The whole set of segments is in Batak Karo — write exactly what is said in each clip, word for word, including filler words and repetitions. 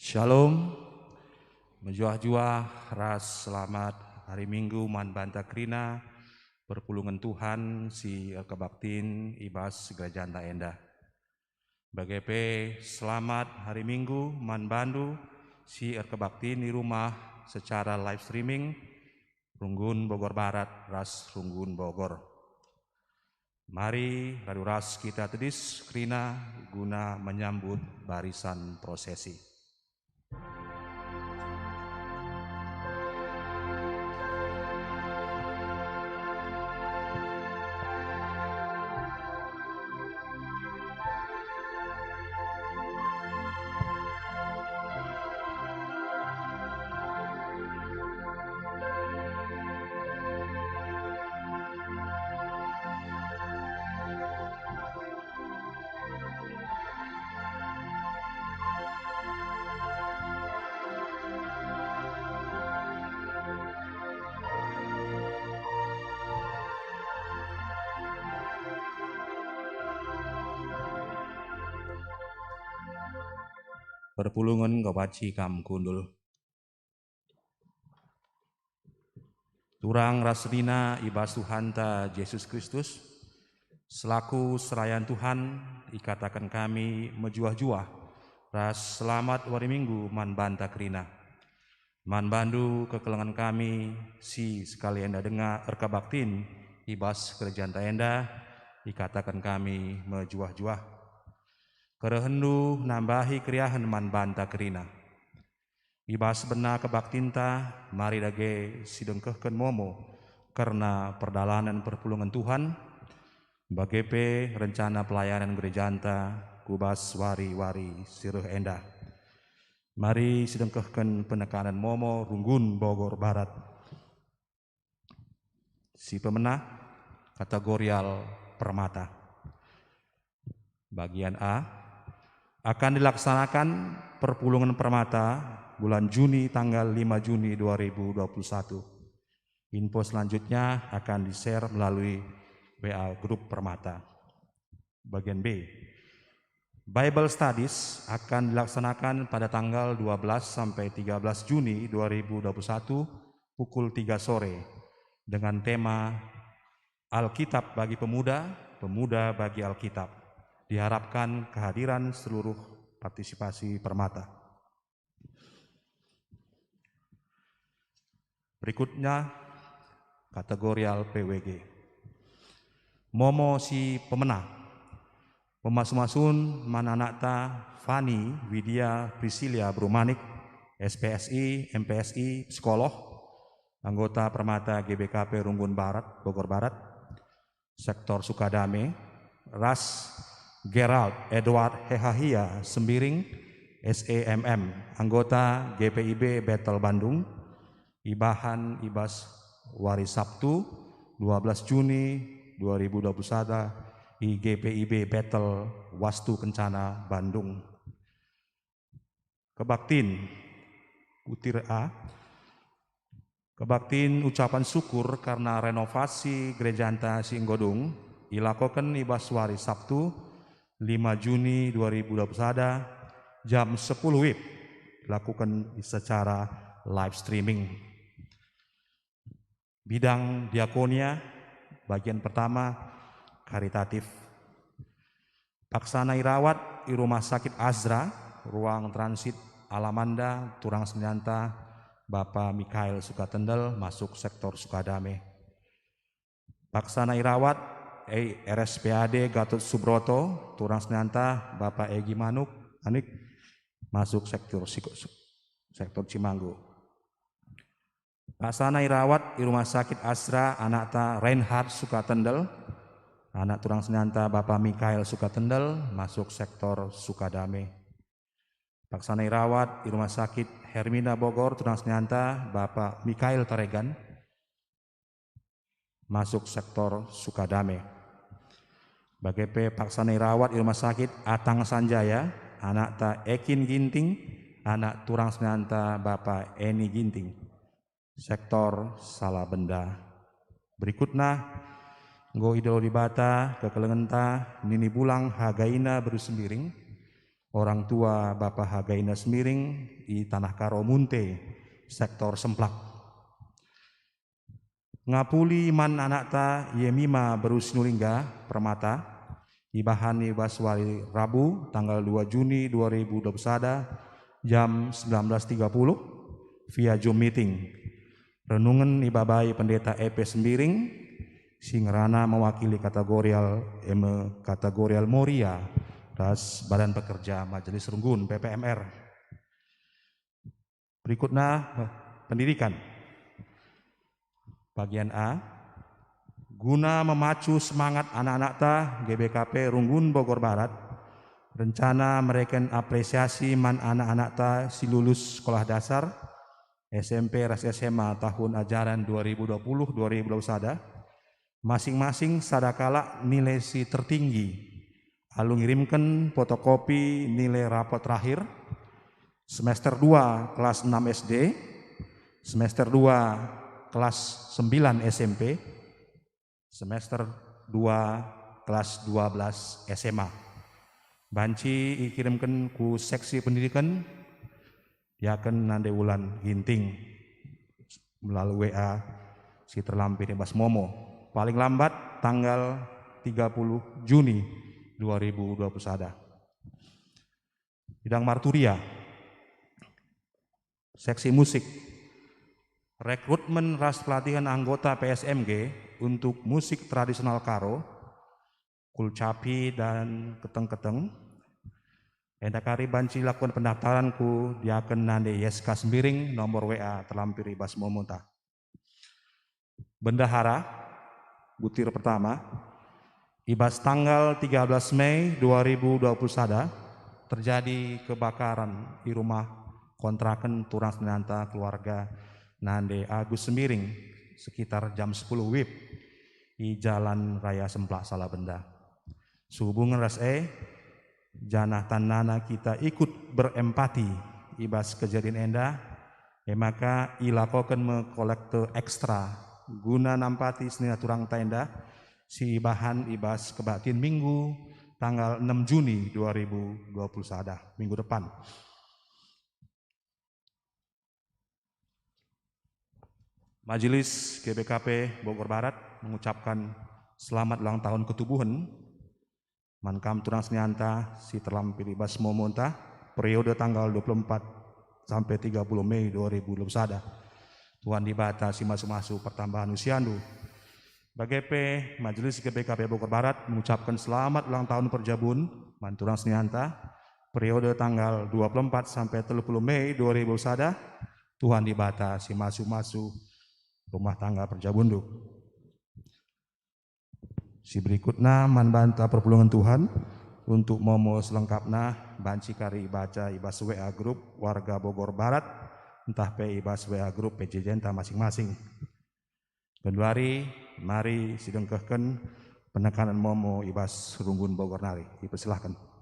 Shalom. Mejuah-juah ras selamat hari Minggu man banta kerina perpulungen Tuhan si erkebaktin i bas gerejanta enda. Bage pe selamat hari Minggu man bandu si erkebaktin i rumah secara live streaming, runggun Bogor Barat ras runggun Bogor. Mari radu ras kita tedis kerina guna menyambut barisan prosesi. Perpulungen enggo banci kam kundul. Turang ras senina i bas Tuhanta Jesus Kristus, selaku serayan Tuhan, ikataken kami mejuah-juah ras selamat wari Minggu man banta kerina. Man bandu kekelengen kami si sekali enda denga erkebaktin i bas gerejanta enda, ikataken kami mejuah-juah. Kerehenndu nambahi keriahen man banta kerina. I bas bena kebaktinta, mari dage sidengkehken momo kerna perdalanen perpulungen Tuhan, bage pe rencana pelayanan gerejanta ku bas wari-wari si reh enda. Mari sidengkehken penekanen momo runggun Bogor Barat. Si pemena, kategorial permata. Bagian A, akan dilaksanakan perpulungen permata bulan Juni tanggal lima Juni dua ribu dua puluh satu. Info selanjutnya akan di-share melalui W A grup permata. Bagian B, Bible Studies akan dilaksanakan pada tanggal dua belas sampai tiga belas Juni dua ribu dua puluh satu pukul tiga sore dengan tema Alkitab bagi Pemuda, Pemuda bagi Alkitab. Diharapkan kehadiran seluruh partisipasi permata. Berikutnya, kategorial P W G. Momo si pemena. Pemasu-masun man anakta Fani Widya Priscilia Brumanik, S P S I, M P S I, psikoloh, anggota Permata G B K P Runggun Barat, Bogor Barat, sektor Sukadame, ras Gerald Edward Hehahia Sembiring, S E M M, anggota G P I B Betel Bandung, ibahan i bas wari Sabtu, dua belas Juni dua ribu dua puluh satu, i G P I B Betel Wastu Kencana, Bandung. Kebaktin, butir A. Kebaktin ucapan syukur karena renovasi gerejanta si enggo dung ilakoken i bas wari Sabtu, lima Juni dua ribu dua puluh sada, jam sepuluh W I B, dilakuken secara live streaming. Bidang diakonia, bagian pertama, karitatif. Paksana irawat i Rumah Sakit Azra, ruang transit Alamanda, turang senjata, Bapa Mikhail Sukatendel, masuk sektor Sukadame. Paksana irawat i R S P A D Gatot Subroto, turang senjata, Bapa Egi Manuk, Anik, masuk sektor Siko-, sektor Cimanggu. Paksana irawat i Rumah Sakit Azra anakta Reinhard Sukatendel, anak turang senjata Bapa Mikhail Sukatendel, masuk sektor Sukadame. Paksana irawat i Rumah Sakit Hermina Bogor, turang senjata Bapa Mikhail Taregan, masuk sektor Sukadame. Bage pe paksana irawat i Rumah Sakit Atang Sanjaya, anakta Ekin Ginting, anak turang senjata Bapa Eni Ginting, sektor Salabenda. Berikutna, enggo idilo Dibata kekelengenta nini bulang Hagaina Beru Sembiring, Orang tua Bapa Hagaina Semiring i Tanah Karo Munte, sektor Semplak. Ngapuli man anakta Yemima Beru Sinulingga Permata, ibahan i bas wari Rabu tanggal dua Juni dua ribu dua puluh sada jam sembilan belas tiga puluh via Zoom meeting. Renungen ibabai Pendeta E P Sembiring, si ngerana mewakili kategorial, e me kategorial Moria ras Badan Pekerja Majelis Runggun P P M R. Berikutna, pendidikan. Bagian A, guna memacu semangat anak-anakta G B K P Runggun Bogor Barat, rencana mereken apresiasi man anak-anakta si lulus sekolah dasar, S M P ras S M A tahun ajaran dua ribu dua puluh dua ribu dua puluh sada, masing-masing sada kalak nilai si tertinggi, alu ngirimken fotokopi nilai rapot terakhir, semester dua kelas enam S D, semester dua kelas sembilan S M P, semester dua kelas dua belas S M A. Banci ikirimken ku seksi pendidikan, Diaken Nande Wulan Ginting melalui W A si terlampir i bas Momo, paling lambat tanggal tiga puluh Juni dua ribu dua puluh sada. Bidang marturia, seksi musik, rekrutmen ras pelatihan anggota P S M G untuk musik tradisional Karo, kulcapi dan keteng-keteng. Enda kari banci lakukan pendaftaran ku Diaken Nande Y S K Sembiring, nomor W A terlampir i bas Momonta. Bendahara, butir pertama, i bas tanggal tiga belas Mei dua ribu dua puluh sada, terjadi kebakaran i rumah kontraken turang seninanta keluarga Nande Agus Sembiring sekitar jam sepuluh wib i Jalan Raya Semplak Salabenda. Sehubungen ras e, janah tandana kita ikut berempati i bas kejadin enda, e maka ilakoken me kolekte ekstra guna nampati senina turangta enda si ibahan i bas kebaktin Minggu tanggal enam Juni dua ribu dua puluh sada, minggu depan. Majelis G B K P Bogor Barat mengucapkan selamat ulang tahun ketubuhen man kam turang senianta si terlampir i bas Momonta, periode tanggal dua puluh empat sampai tiga puluh Mei dua ribu dua puluh sada. Tuhan Dibata si masu-masu pertambahan usiandu. Bage pe, Majelis G B K P Bogor Barat mengucapkan selamat ulang tahun perjabun man turang senianta, periode tanggal dua puluh empat sampai tiga puluh Mei dua ribu sada. Tuhan Dibata si masu-masu rumah tangga perjabunndu. Si berikutna man banta perpulungen Tuhan, untuk Momo selengkapna banci kari ibaca i bas W A grup warga Bogor Barat, ntah pe i bas W A grup P J J-nta masing-masing. Genduari, mari sidengkehken penekanen Momo i bas Runggun Bogor nari. Ipersilahken.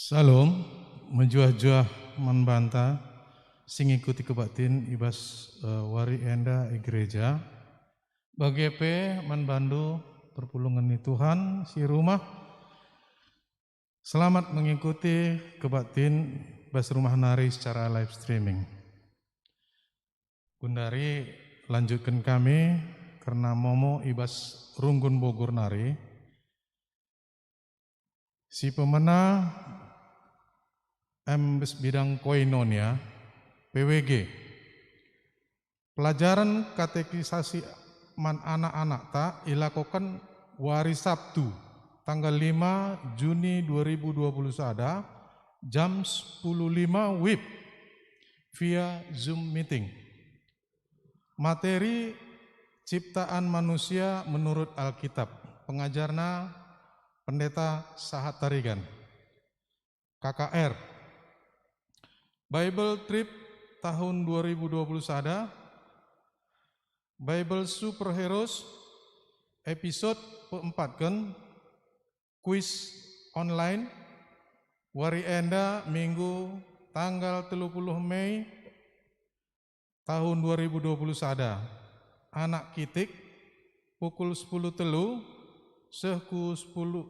Salom, mejuah-juah man banta si ngikuti kebaktin i bas, eh, wari enda i gereja. Bage pe man bandu perpulungen ni Tuhan si rumah. Selamat mengikuti kebaktin bas rumah nari secara live streaming. Gundari lanjutken kami kerna Momo i bas Runggun Bogor nari. Si pemena em bas bidang koinonia, P W G. Pelajaran katekisasi man anak-anakta ilakoken wari Sabtu, tanggal lima Juni dua ribu dua puluh sada, jam sepuluh lima wib, via Zoom meeting. Materi, ciptaan manusia menurut Alkitab. Pengajarna, Pendeta Sahat Tarigan, K K R. Bible Trip tahun dua ribu dua puluh sada, Bible Superheroes, episode peempatken, kuis online, wari enda Minggu tanggal telu puluh Mei tahun dua ribu dua puluh sada. Anak kitik pukul sepuluh telu seh ku sepuluh,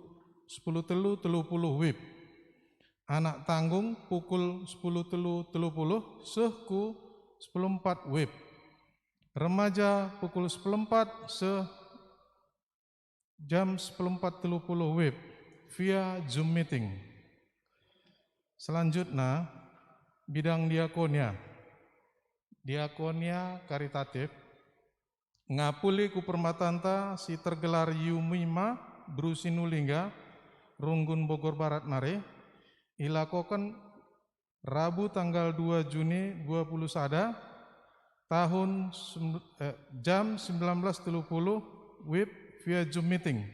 sepuluh telu telu puluh wib. Anak tanggung pukul sepuluh telu telu puluh seh ku sepuluh empat wib. Remaja pukul sepuluh empat seh jam sepuluh empat telu puluh wib via Zoom meeting. Selanjutna, bidang diakonia. Diakonia karitatif, ngapuli ku permatanta si tergelar Yumima, Beru Sinulingga, Runggun Bogor Barat nari, ilakoken Rabu tanggal dua Juni dua puluh sada, tahun sem-, eh, jam sembilan belas telu puluh wib via Zoom meeting.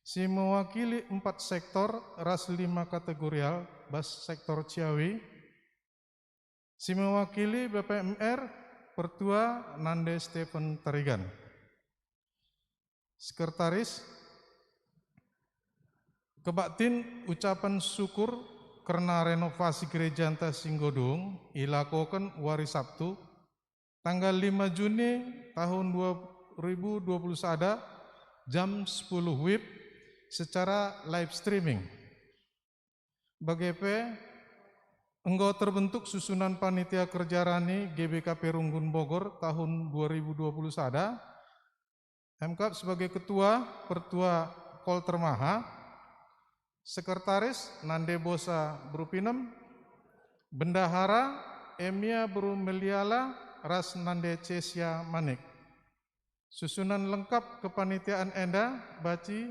Si mewakili empat sektor ras lima kategorial bas sektor Ciawi. Si mewakili B P M R, Pertua Nande Stephen Tarigan. Sekretaris, kebaktin ucapan syukur kerna renovasi gerejanta si enggo dung ilakoken wari Sabtu, tanggal lima Juni tahun dua ribu dua puluh sada, jam sepuluh wib, secara live streaming. Bage pe, enggo terbentuk susunan panitia kerja rani G B K P Runggun Bogor tahun dua ribu dua puluh sada, emkap sebagai ketua, Pertua Kolter Maha, sekretaris Nande Bosa Berupinem, bendahara Emia Beru Meliala ras Nande Cesia Manik. Susunan lengkap kepanitiaan enda banci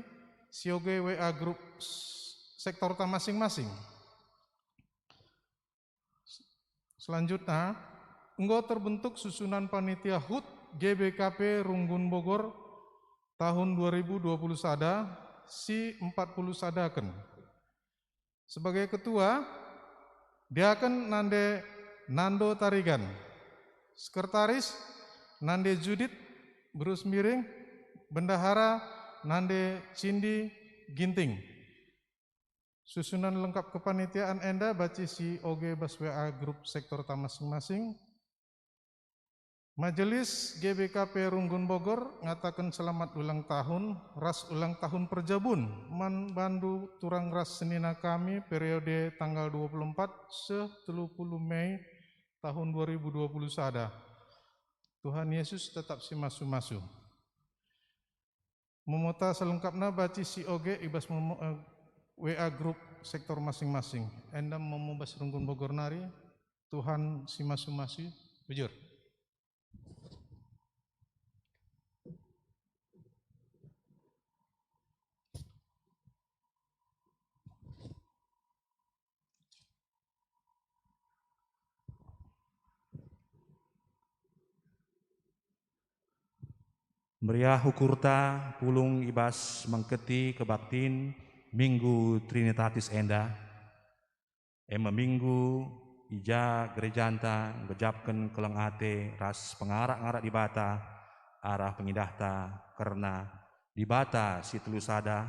sioge W A grup s-, sektorta masing-masing. Selanjutna, enggo terbentuk susunan panitia hut G B K P Runggun Bogor tahun dua ribu dua puluh sada, si empat puluh sadaken. Sebagai ketua, diaken Nande Nando Tarigan, sekretaris Nande Judit Berus Miring, bendahara Nande Cindi Ginting. Susunan lengkap kepanitiaan enda banci sioge bas W A grup sektorta masing-masing. Majelis G B K P Runggun Bogor ngataken selamat ulang tahun ras ulang tahun perjabun man bandu turang ras senina kami periode tanggal dua puluh empat seh telu puluh Mei tahun dua ribu dua puluh sada. Tuhan Yesus tetap simasu-masu. Memota selengkapna banci sioge i bas memo-, eh, W A grup sektor masing-masing. Enda memo bas Runggun Bogor nari, Tuhan simasu-masu, bujur. Meriah ukurta pulung i bas mengketi kebaktin Minggu Trinitatis enda, e me Minggu i ja gerejanta nggejapken keleng ate ras pengarak-ngarak Dibata arah pengidahta kerna Dibata si telu sada,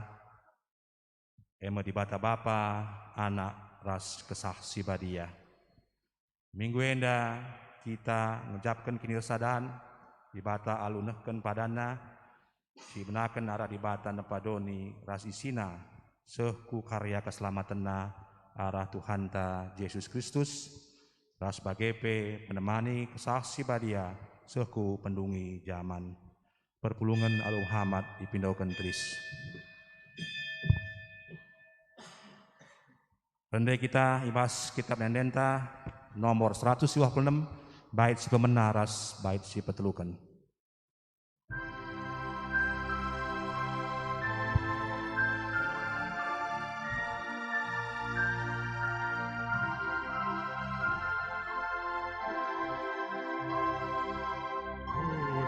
e me Dibata Bapa, Anak, ras Kesah Si Badia. Minggu enda kita ngejapken kinirasadan Dibata alu nehken padanNa, si ibenaken arah Dibata nepa doni ras isina seh ku karya keselamatenNa arah Tuhanta Jesus Kristus, ras bage pe menemani Kesah Si Badia seh ku pendungi jaman. Perpulungen alu mehamat ipindoken teris. Rende kita i bas Kitab Ende-endenta nomor seratus dua puluh enam, bait si pemena ras bait si peteluken.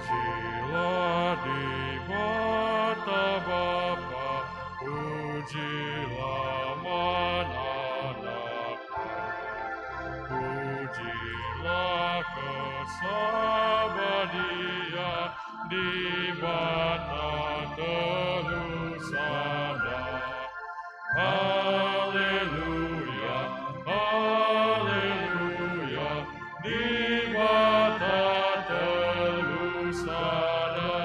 Pujilah Dibata Bapa, pujilah man Anak, pujilah Kesah Badia, Dibata telu sada. Haleluya, haleluya, Dibata telu sada.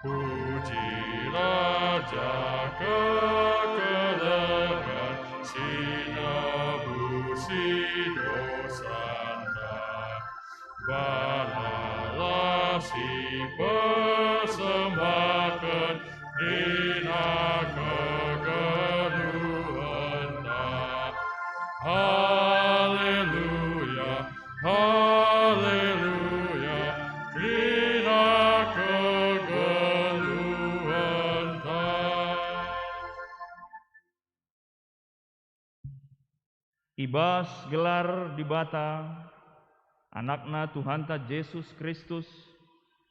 Puji Raja kekelengen si nebusi dosanta. Banalah si persembahken kerina kegeluhenta. Haleluya, haleluya, kerina kegeluhenta. I bas gelar Dibata, Anakna Tuhanta Jesus Kristus,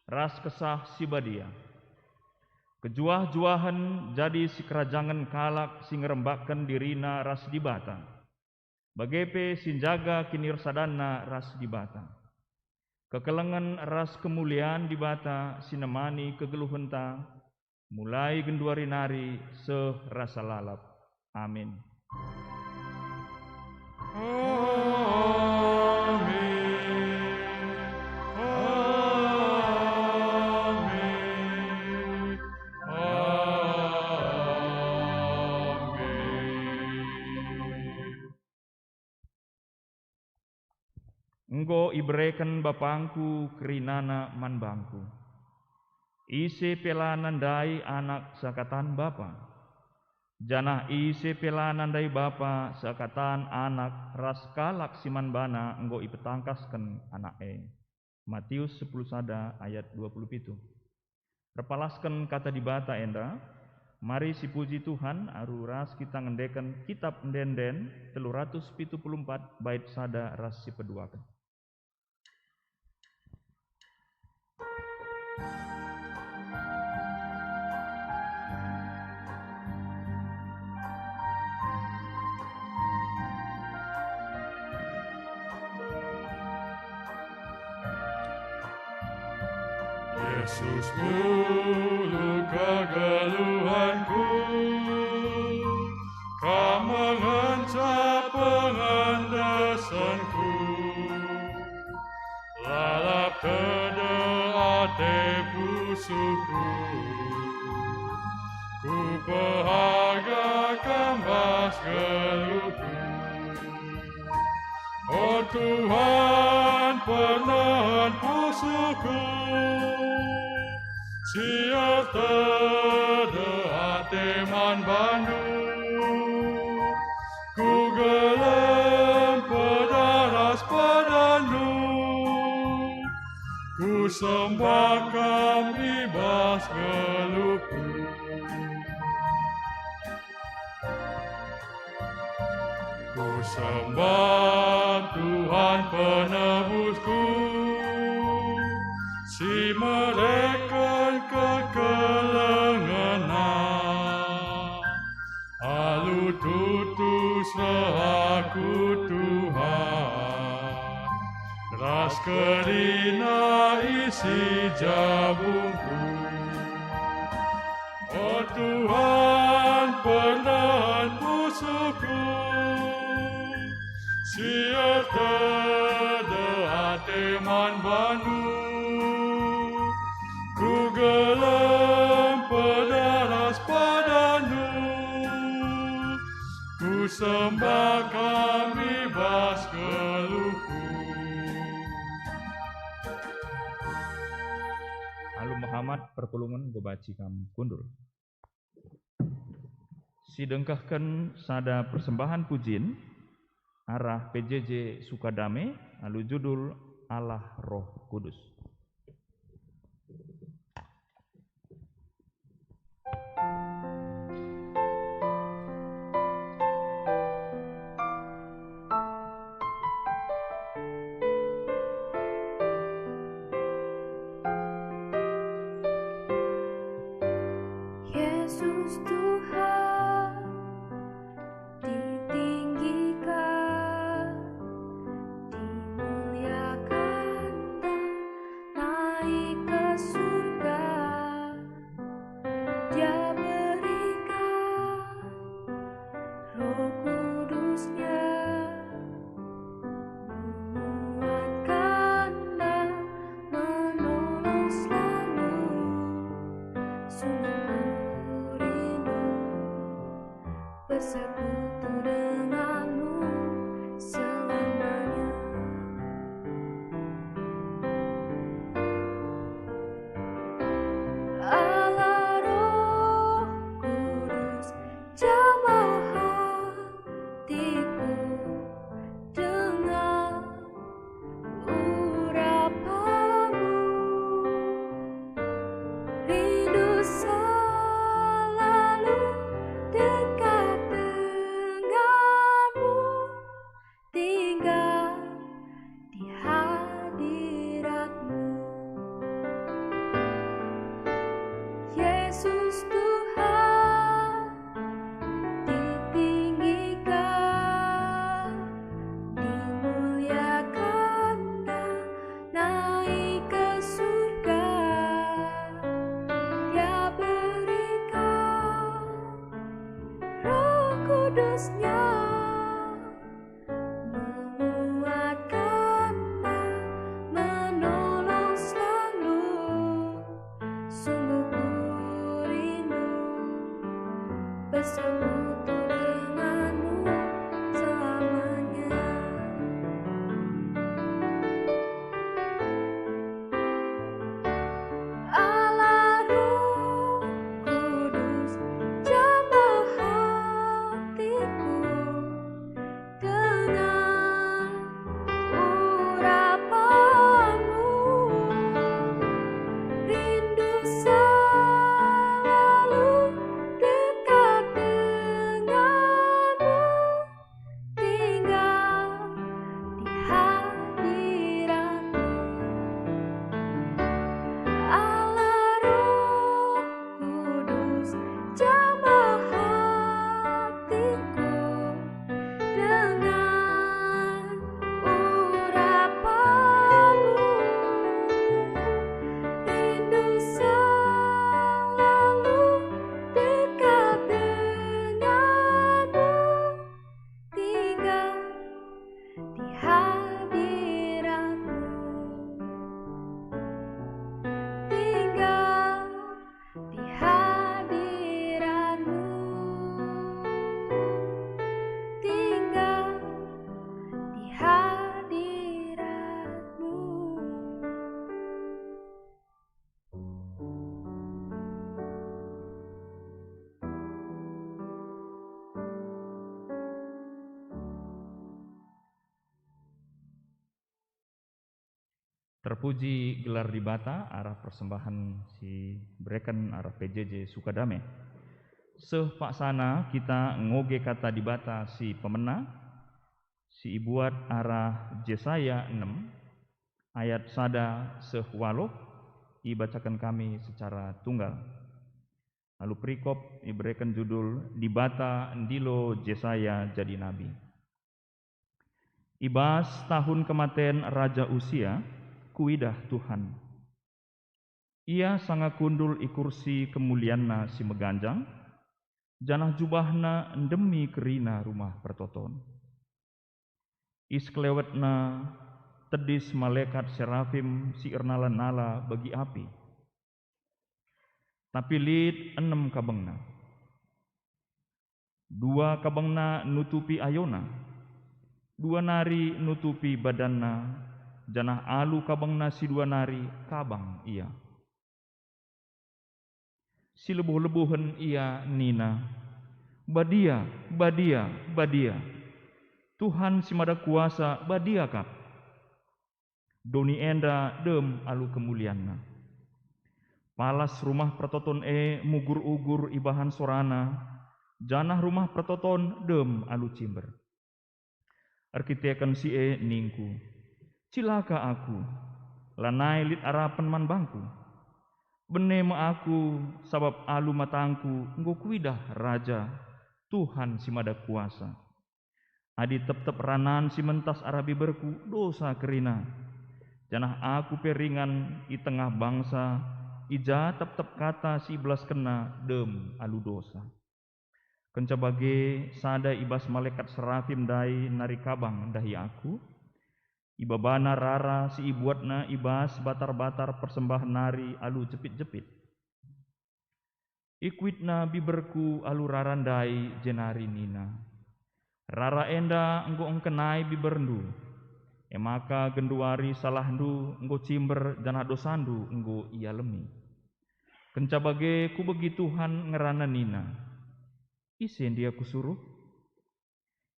ras Kesah Si Badia, kejuah-juahen jadi sikerajangen kalak si ngerembakken dirina ras Dibata, bage pe si njaga kinirsadanna ras Dibata. Kekelengen ras kemulian Dibata si nemani kegeluhenta, mulai genduari nari seh rasa lalap. Amin. Amin. Amin. Amin. Enggo ibereken BapangKu kerinana man bangKu. Ise pe la nandai Anak seakatan Bapa, janah ise pe la nandai Bapa seakatan Anak ras kalak si man bana enggo ipetangkasken Anak e. Matius sepuluh sada ayat dua puluh pitu. Erpalasken Kata Dibata enda, mari sipuji Tuhan alu ras kita ngendeken Kitap Ende-enden telu ratus pitu puluh empat bait sada ras sipeduaken. Yesus ngulu kegeluhenku, Kam ngenca pengendesenku. Lalap tedeh ate pusuhku, kupehaga Kam bas geluhku. O Tuhan, pernehen pusuhku, si ertedeh ate man bandu. Kugelem pedah ras padanNdu, kusembah Kam i bas geluhku. Kusembah Tuhan Penebusku, si mereken kekelengenNa. Alu tutus aku Tuhan, ras kerina isi jabungku. O Tuhan, pernehen pusuhku, si ertedeh ate man bandu. Kugelem pedah ras padanNdu, kusembah Kam i bas geluhku. Alu mehamat perpulungen enggo banci kam kundul. Sidengkehken sada persembahan pujin arah P J J Sukadame alu judul Allah Roh Kudus. Yesus Tuhan, ditinggikan, dimuliakan, dan Terpuji gelar Dibata arah persembahan si bereken arah P J J Sukadame. Seh paksana kita ngoge kata Dibata si pemena, si ibuat arah Jesaya enem, ayat sada seh waluh, ibacaken kami secara tunggal. Alu perikop ibereken judul Dibata Ndilo Jesaya Jadi Nabi. I bas tahun kematen Raja Usia, kuidah Tuhan. Ia sanga kundul i kursi kemulianNa si meganjang, janah jubahNa ndemi kerina rumah pertoton. I sekelewetNa tedis malekat serafim si ernala-nala bagi api. Tapi lit enem kabengna. Dua kabengna nutupi ayona, dua nari nutupi badanna, janah alu kabengna si dua nari kabang ia. Si lebuh-lebuhen ia nina, "Badia, badia, badia! Tuhan si Mada Kuasa badia kap! Doni enda dem alu kemulianNa." Palas rumah pertoton e mugur-ugur ibahan sorana, janah rumah pertoton dem alu cimber. Erkiteken si e ningku, "Cilaka aku! Lanai lit arapen man bangku. Bene me aku, sabap alu matangku enggo kuidah Raja, Tuhan si Mada Kuasa. Adi tep-tep ranan si mentas arah biberku, dosa kerina. Janah aku pe ringan i tengah bangsa, i ja tep-tep kata si ibelaskenna dem alu dosa." Kenca bage, sada i bas malekat serafim ndai nari kabang ndahi aku. Ibabana rara si ibuatna i bas batar-batar persembahen nari alu jepit-jepit. Ikuitna biberku alu rara ndai jenari nina, "Rara enda enggo engkenai biberndu, e maka genduari salahndu enggo cimber janah dosandu enggo ialemi." Kenca bage kubegi Tuhan ngerana nina, "Ise ndia kusuruh?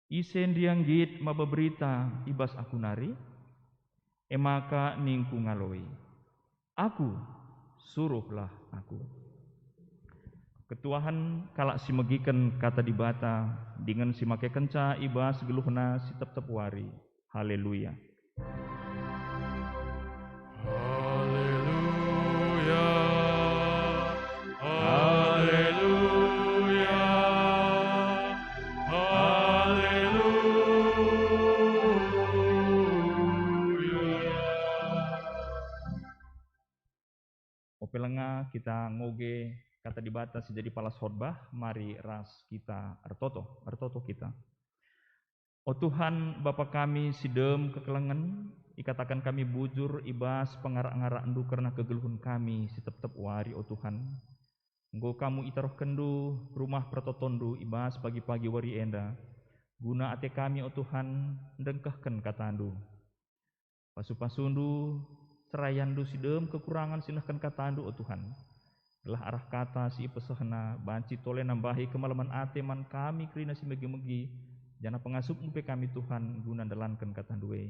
Ise ndia nggit maba berita i bas aku nari?" E maka ningku ngaloi, "Aku, suruhlah aku." Ketuahen kalak si megiken kata Dibata dingen si makekenca i bas geluhna si tep-tep wari. Haleluya! Haleluya! Haleluya! Haleluya! Ope langa kita ngoge kata Dibata si jadi palas khotbah, mari ras kita ertoto, ertoto kita. O Tuhan, Bapa kami si dem kekelengen, ikataken kami bujur i bas pengarak-ngarakNdu kerna kegeluhen kami si tep-tep wari, o Tuhan. Enggo Kamu itaruhkenNdu rumah pertotonNdu i bas pagi-pagi wari enda, guna ate kami, o Tuhan, ndengkehken kataNdu. Pasu-pasundu, seraianndu si dem kekurangen si nehken kataNdu, o Tuhan, gelah arah kata si ipesehna banci tole nambahi kemalemen ate man kami kerina si megi-megi, janah pengasupNdu pe kami, Tuhan, guna ndalanken kataNdu e.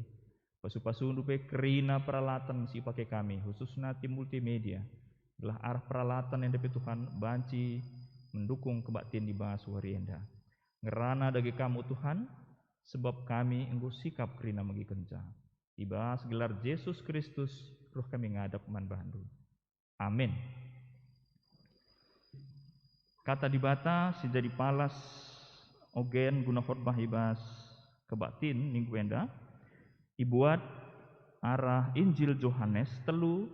Pasu-pasundu pe kerina peralatan si ipake kami, khususna tim multimedia, gelah arah peralatan enda pe, Tuhan, banci mendukung kebaktin i bas wari enda. Ngerana dage Kam, o Tuhan, sebab kami enggo sikap kerina megikenca. I bas gelar Jesus Kristus, reh kami ngadap man bandu. Amin. Kata Dibata si jadi palas ogen guna khotbah i bas kebaktin minggu enda, ibuat arah Injil Johanes telu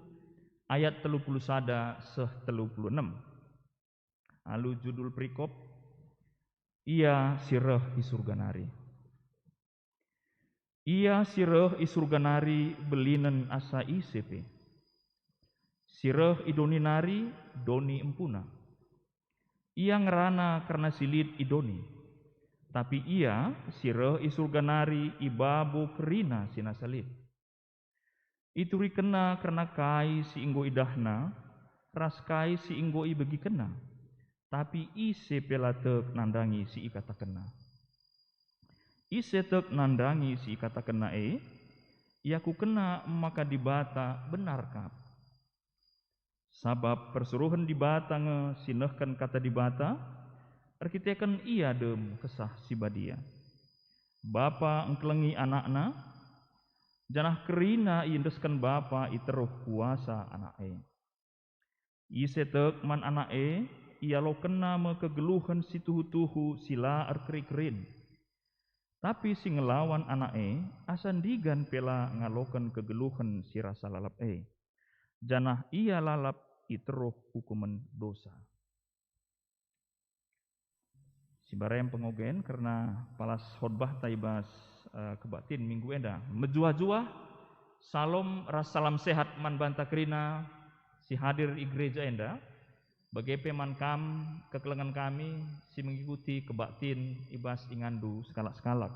ayat telu puluh sada seh telu puluh enem. Alu judul perikop, Ia si reh i Surga nari. Ia si reh i Surga nari belinen asa ise pe. Si reh i doni nari doni empuna. Ia ngerana kerna si lit i doni. Tapi Ia si reh i Surga nari i babo kerina si nasa lit. IturikenNa kerna kai si enggo idahNa, ras kai si enggo ibegikenNa, tapi ise pe la tek nandangi si ikatakenNa. Ise tek nandangi si ikatakenNa e, Iakukenna maka Dibata benar kap. Sabap persuruhen Dibata nge si nehken Kata Dibata, erkiteken Ia dem Kesah Si Badia. Bapa engkelengi AnakNa, janah kerina iendesken Bapa i teruh kuasa Anak e. Ise tek man Anak e, ialokenna me kegeluhen si tuhu-tuhu si la erkeri-kerin. Tapi si ngelawan Anak e, asa ndigan pe la ngaloken kegeluhen si rasa lalap e, janah ia lalap i teruh ukumen dosa. Sibarem pengogen kerna palas khotbahta i bas, eh, kebaktin minggu enda. Mejuah-juah, salom ras salam sehat man banta kerina si hadir i gereja enda, bage pe man kam kekelengen kami si mengikuti kebaktin i bas inganndu sekalak-sekalak.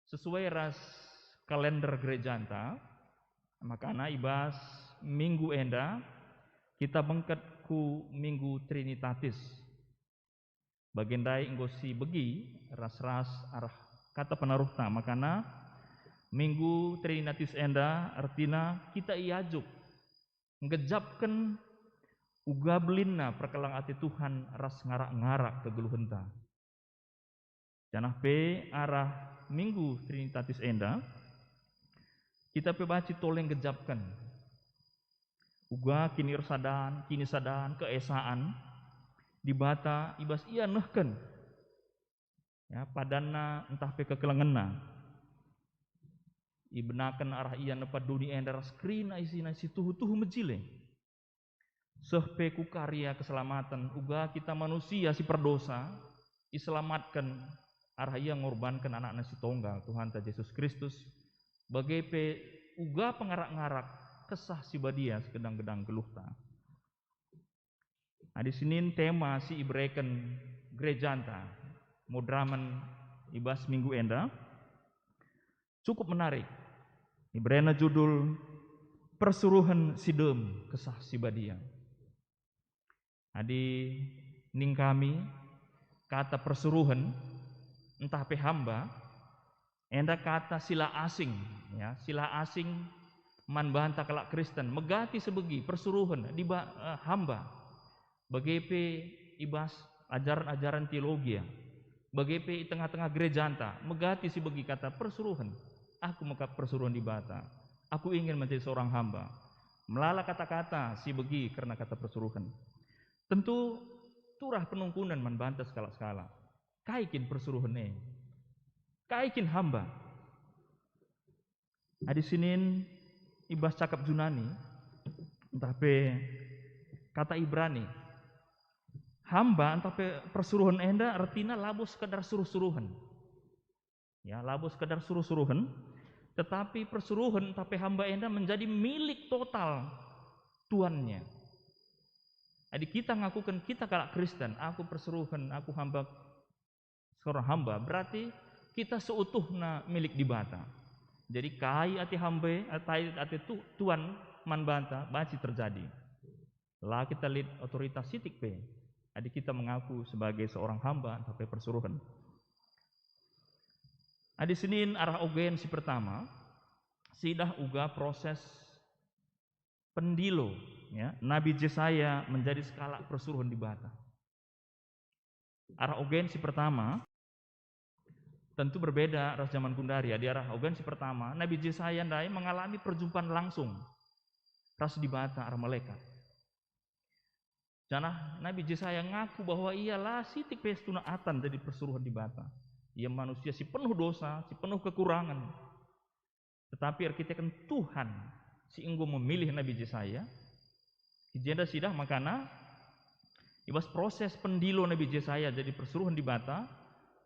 Sesuai ras kalender gerejanta, makana i bas minggu enda kita bengket ku Minggu Trinitatis. Bage ndai enggo sibegi ras-ras arah kata penaruhta, makana Minggu Trinitatis enda ertina kita iajuk nggejapken uga belinna perkeleng ate Tuhan ras ngarak-ngarak kegeluhenta. Janah pe arah Minggu Trinitatis enda, kita pe banci tole nggejapken uga kinirsadan, kinisadan, keesaan Dibata i bas Ia nehken, ya, padanNa ntah pe kekelengenNa. Ibenaken arah Ia nepa doni enda ras kerina isina si tuhu-tuhu mejile. Seh pe ku karya keselamaten, uga kita manusia si perdosa iselamatken arah Ia ngorbanken AnakNa si tonggal, Tuhanta Jesus Kristus, bage pe uga pengarak-ngarak Kesah Si Badia si gedang-gedang geluhta. Adi sinin tema si ibereken gerejanta moderamen i bas minggu enda, cukup menarik. Iberena judul Persuruhen si Dem Kesah Si Badia. Adi ning kami, kata persuruhen, ntah pe hamba, enda kata si la asing, ya, si la asing man banta kalak Kristen, megati sebegi persuruhen, diba-, eh, hamba. Bage pe i bas ajaren-ajaren teologi, bage pe i tengah-tengah gerejanta, megati si begi kata persuruhen. Aku mekap persuruhen Dibata. Aku ingin menjadi seorang hamba. Melala kata-kata si begi kerna kata persuruhen. Tentu turah penungkunen man banta sekalak-sekalak. Kai kin persuruhen e? Kai kin hamba? Adi sinin i bas cakap Junani, ntah pe kata Ibrani, hamba ntah pe persuruhen enda ertina labo sekedar suruh-suruhen. Ya, labo sekedar suruh-suruhen, tetapi persuruhen ntah pe hamba enda menjadi milik total tuannya. Adi kita ngakuken kita kalak Kristen, aku persuruhen, aku hamba, seorang hamba, berarti kita seutuhna milik Dibata. Jadi kai ate hamba, ate, ate tu-, tuan man banta, banci terjadi. La kita lit otoritas sitik pe, adi kita mengaku sebagai seorang hamba ntah pe persuruhen. Adi sinin arah ogen si pertama, sidah uga proses pendilo, ya, Nabi Jesaya menjadi sekalak persuruhen Dibata. Arah ogen si pertama, tentu berbeda ras zaman gundari. Adi arah ogen si pertama, Nabi Jesaya ndai mengalami perjumpaan langsung ras Dibata arah malekat. Janah Nabi Jesaya ngaku bahwa ia la sitik pe setuna atan jadi persuruhen Dibata. Ia manusia si penuh dosa, si penuh kekurangan. Tetapi erkiteken Tuhan si enggo memilih Nabi Jesaya, i jenda sidah makana i bas proses pendilo Nabi Jesaya jadi persuruhen Dibata,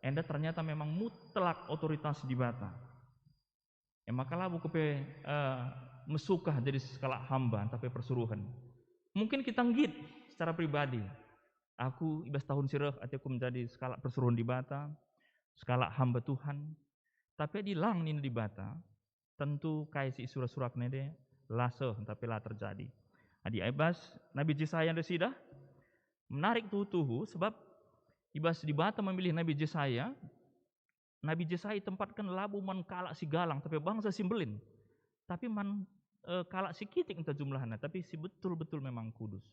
enda ternyata memang mutlak otoritas Dibata. E maka labo kepe, eh, mesukah jadi sekalak hamba ntah pe persuruhen. Mungkin kita nggit secara pribadi, "Aku i bas tahun si reh ateku menjadi sekalak persuruhen Dibata, sekalak hamba Tuhan." Tapi adi lang nina Dibata, tentu kai si isura-suraken ende la seh ntah pe la terjadi. Adi i bas Nabi Jesaya enda sidah, menarik tuhu-tuhu, sebab i bas Dibata memilih Nabi Jesaya, Nabi Jesaya itempatken labo man kalak si galang, tapi bangsa si mbelin, tapi man, eh, kalak si kitik ntah jumlahna, tapi si betul-betul memang kudus.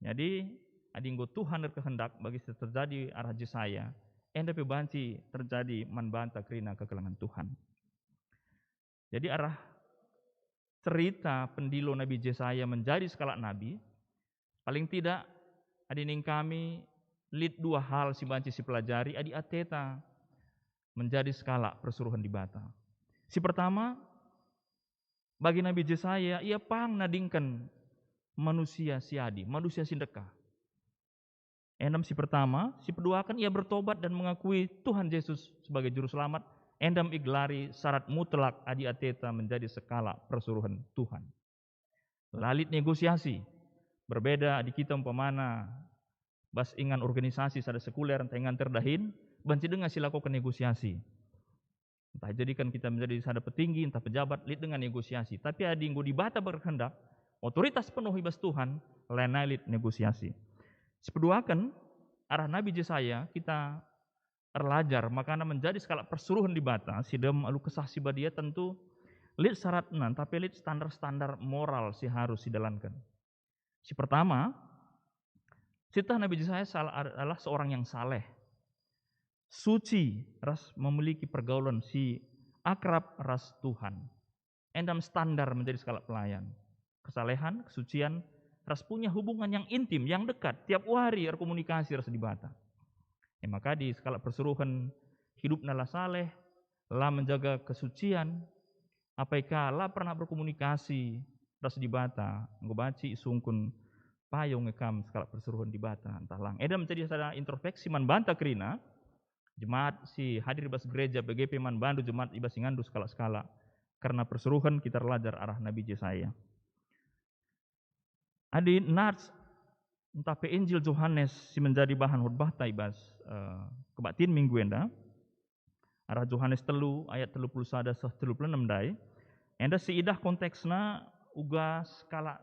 Jadi, adi enggo Tuhan erkehendak bagi si terjadi arah Jesaya, enda pe banci terjadi man banta kerina kekelengen Tuhan. Jadi, arah cerita pendilo Nabi Jesaya menjadi sekalak nabi, paling tidak, adi ning kami, lit dua hal si banci sipelajari adi ateta menjadi sekalak persuruhen Dibata. Si pertama, bagi Nabi Jesaya, ia pang nadingken manusia si adi, manusia si ndekah. Enda me si pertama, si peduaken ia bertobat dan mengakui Tuhan Yesus sebagai Juru Selamat, enda me igelari syarat mutlak adi ateta menjadi sekalak persuruhen Tuhan. La lit negosiasi. Berbeda adi kita umpamana bas ingan organisasi sada sekuler ntah ingan terdahin, banci denga silakoken negosiasi. Ntah jadikan kita menjadi sada petinggi, ntah pejabat, lit denga negosiasi. Tapi adi enggo Dibata berkehendak, otoritas penuh i bas Tuhan, lanai lit negosiasi. Sipeduaken, arah Nabi Jesaya, kita erlajar, makana menjadi sekalak persuruhen Dibata, si dem alu Kesah Si Badia tentu lit syaratna, tapi lit standar-standar moral si harus sidalanken. Si pertama, sitah Nabi Jesaya sal-, adalah seorang yang saleh, suci, ras memiliki pergaulan si akrab ras Tuhan. Enda me standar menjadi sekalak pelayan. Kesalehan, kesucian, ras punya hubungan yang intim, yang dekat, tiap wari erkomunikasi ras Dibata. E maka adi sekalak persuruhen hidupna la saleh, la menjaga kesucian, apai ka la pernah berkomunikasi ras Dibata, enggo banci isungkun payo nge kam sekalak persuruhen Dibata ntah lang. Enda menjadi sada introspeksi man banta kerina, jemaat si hadir i bas gereja, bage pe man bandu jemaat i bas inganndu sekalak-sekalak. Kerna persuruhen kita erlajar arah Nabi Jesaya. Adi nats ntah pe Injil Johanes si menjadi bahan khotbahta i bas, eh, kebaktin minggu enda, arah Johanes telu ayat telu puluh sada seh telu puluh enem ndai, enda siidah konteksna uga sekalak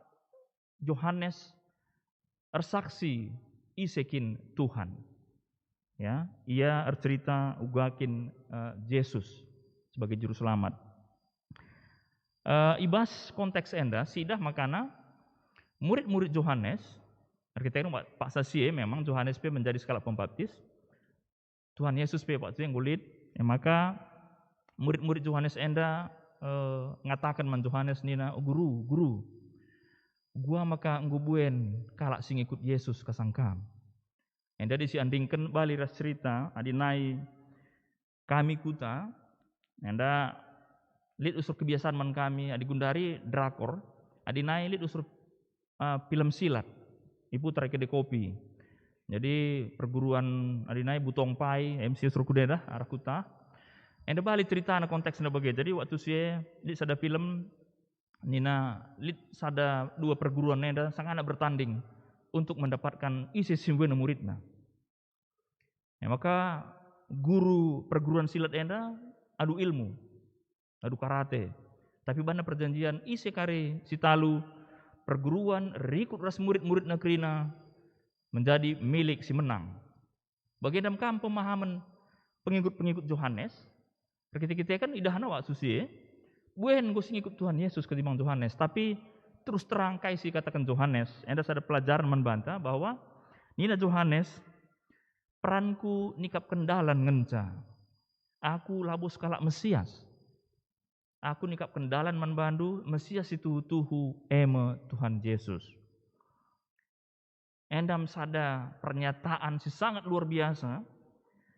Johanes ersaksi ise kin Tuhan. Ya, ia ercerita uga kin, eh, Jesus sebagai juru selamat. Eh, i bas konteks enda, siidah makana murid-murid Johanes, erkiteken paksa si e memang Johanes pe menjadi sekalak pembaptis, Tuhan Yesus pe waktu enggo lit, e maka murid-murid Johanes enda, eh, ngataken man Johanes nina, "O Guru, Guru, gua maka enggo buen kalak si ngikut Yesus kasang kam." Enda adi siandingken bali ras cerita, adi nai kami kuta, enda lit usur kebiasaan man kami, adi gundari drakor, adi nai lit usur, eh, film silat, iputar i Kedai Kopi. Jadi perguruan adi nai Butong Pai, M C usur kuda dah, arah kuta. Enda bali ceritana konteksna bage. Jadi waktu si e lit sada film nina lit sada dua perguruan enda sangana bertanding untuk mendapatkan ise si mbue muridna. E maka guru perguruan silat enda adu ilmu, adu karate. Tapi bana perjanjian ise kari si talu perguruan rikut ras murid-muridna kerina menjadi milik si menang. Bagenda me kam pemahamen pengikut-pengikut Johanes. Erkite-kiteken idahna waktu si e, buen enggo si ngikut Tuhan Yesus ketimbang Johanes. Tapi terus terang kai si ikataken Johanes, enda sada pelajaran man banta bahwa nina Johanes, "Peranku nikapken dalan ngenca. Aku labo sekalak Mesias. Aku nikapken dalan man bandu, Mesias si tuhu-tuhu, e me Tuhan Jesus." Enda me sada pernyataan si sangat luar biasa,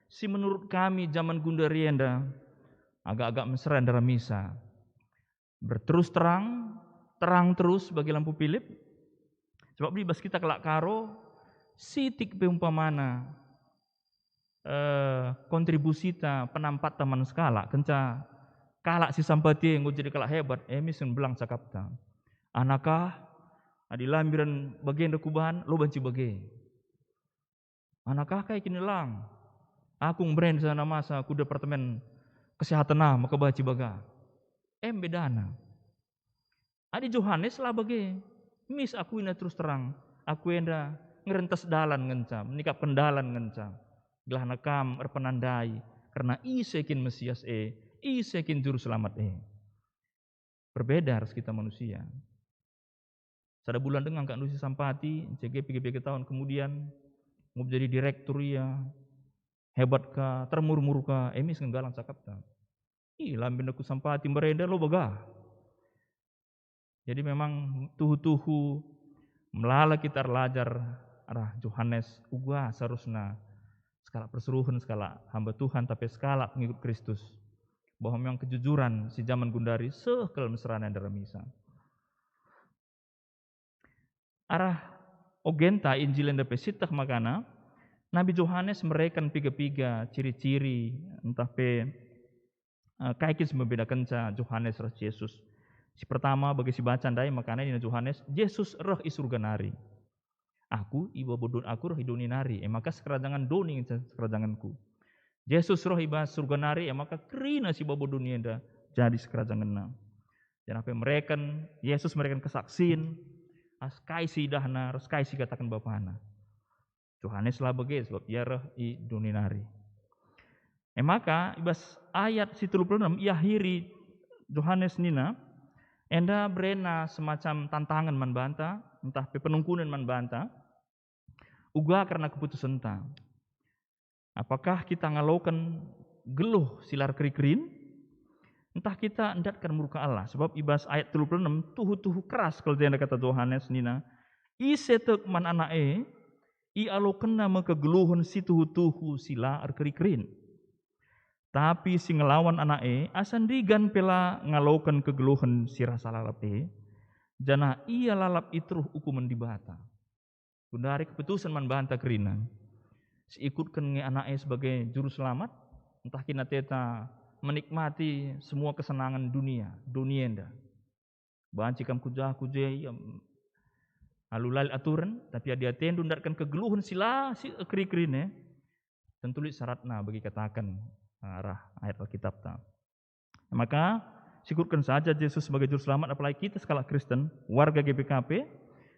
si menurut kami jaman gundari enda agak-agak mesera ndaramisa. Berterus terang, terang terus bagi lampu Pilip. Sebab i bas kita kalak Karo, sitik pe umpamana, eh, kontribusita penampatta man sekalak, kenca kalak si sampati e enggo jadi kalak hebat, e misen belang cakapta. Anakah, adi la mbiran bagenda kubahan, lo banci bage. Anakah kai kin lang? Aku mberenda sana masa ku Departemen Kesehatan ah maka banci baga. Em bedana. Adi Johanes la bage, mis akuina terus terang, aku enda ngerentes dalan ngenca, menikapken dalan ngenca. Gelahna kam erpenandai, Kerna ise kin Mesias e, ise kin Juru Selamat e. Berbeda ras kita manusia. Sada bulan denga kak ndusi sampati, cege piga-piga tahun kemudian, ngup jadi direktur ia, hebat ka, termur-mur ka, emis nggalang cakapta. Ih, lamben aku sampati mbarenda lo bagah. Jadi memang tuhu-tuhu melala kita erlajar arah Johanes, uga seharusna sekalak persuruhen, sekalak hamba Tuhan, tapi sekalak pengikut Kristus, bahwa memang kejujuran si jaman gundari seh kal mesrana ndaramisa. Arah ogenta Injil enda pe sieteh makana Nabi Johanes mereken piga-piga ciri-ciri ntah pe, eh, kai kin si membedakenca Johanes ras Jesus. Si pertama, bagi si baca ndai makana nina Johanes, "Jesus reh i Surga nari. Aku i babo doni, aku reh i doni nari, e maka sekerajangen doni ngenca sekerajangenku." Jesus reh i bas Surga nari, e maka kerina si babo doni enda jadi sekerajangenna. Janah pe mereken, Jesus mereken kesaksin ras kai si idahna ras kai si ikataken bapana. Johanes la bage, sebab ia reh i doni nari. E maka, i bas ayat si telu puluh enem, iahiri Johanes nina, enda berena semacam tantangen man banta, ntah pe penungkunen man banta, uga kerna keputusenta. Apakah kita ngaloken geluh si la erkeri-kerin? Ntah kita ndatken murka Allah? Sebab i bas ayat telu puluh enem, tuhu-tuhu keras kal jenda kata Johanes nina, "Ise tek man Anak e, ialokenna me kegeluhen si tuhu-tuhu si la erkeri-kerin. Tapi si ngelawan Anak e, asa ndigan pe la ngaloken kegeluhen si rasa lalap e, janah ia lalap i teruh ukumen Dibata." Gundari keputusen man banta kerina. Siikutken nge Anak e sebagai Juru Selamat, ntah kin ateta menikmati semua kesenangan dunia, dunia enda. Banci kam ku jah ku je, ia, alu la lit aturen, tapi adi atendu ndatken kegeluhen si la si erkeri-kerin e, tentu lit syaratna bagi kataken, ah, arah ayat Alkitapta. Maka, sikutken saja Jesus sebagai Juru Selamat, apalagi kita sekalak Kristen, warga G B K P,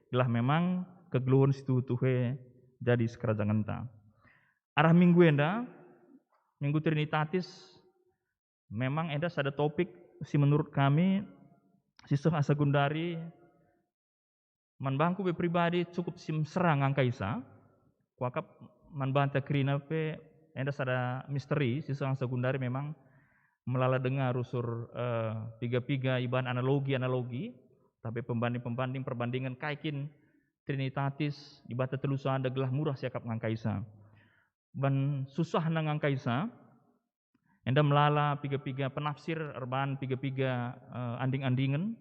gelah memang kegeluhen si tuhu-tuhu e jadi sekerajangenta. Arah minggu enda, Minggu Trinitatis, memang enda sada topik si menurut kami si seh asa gundari man bangku pe pribadi cukup si mesera ngangkaisa. Kuakap man banta kerina pe enda sada misteri si seh asa gundari memang melala denga rusur, eh, piga-piga ibahan analogi-analogi, tapi pembanding-pembanding, perbandingen kai kin Trinitatis, Dibata telu sada gelah murah siakap ngangkaisa. Ban susahna ngangkaisa, enda melala piga-piga penafsir erban piga-piga, eh, anding-andingen.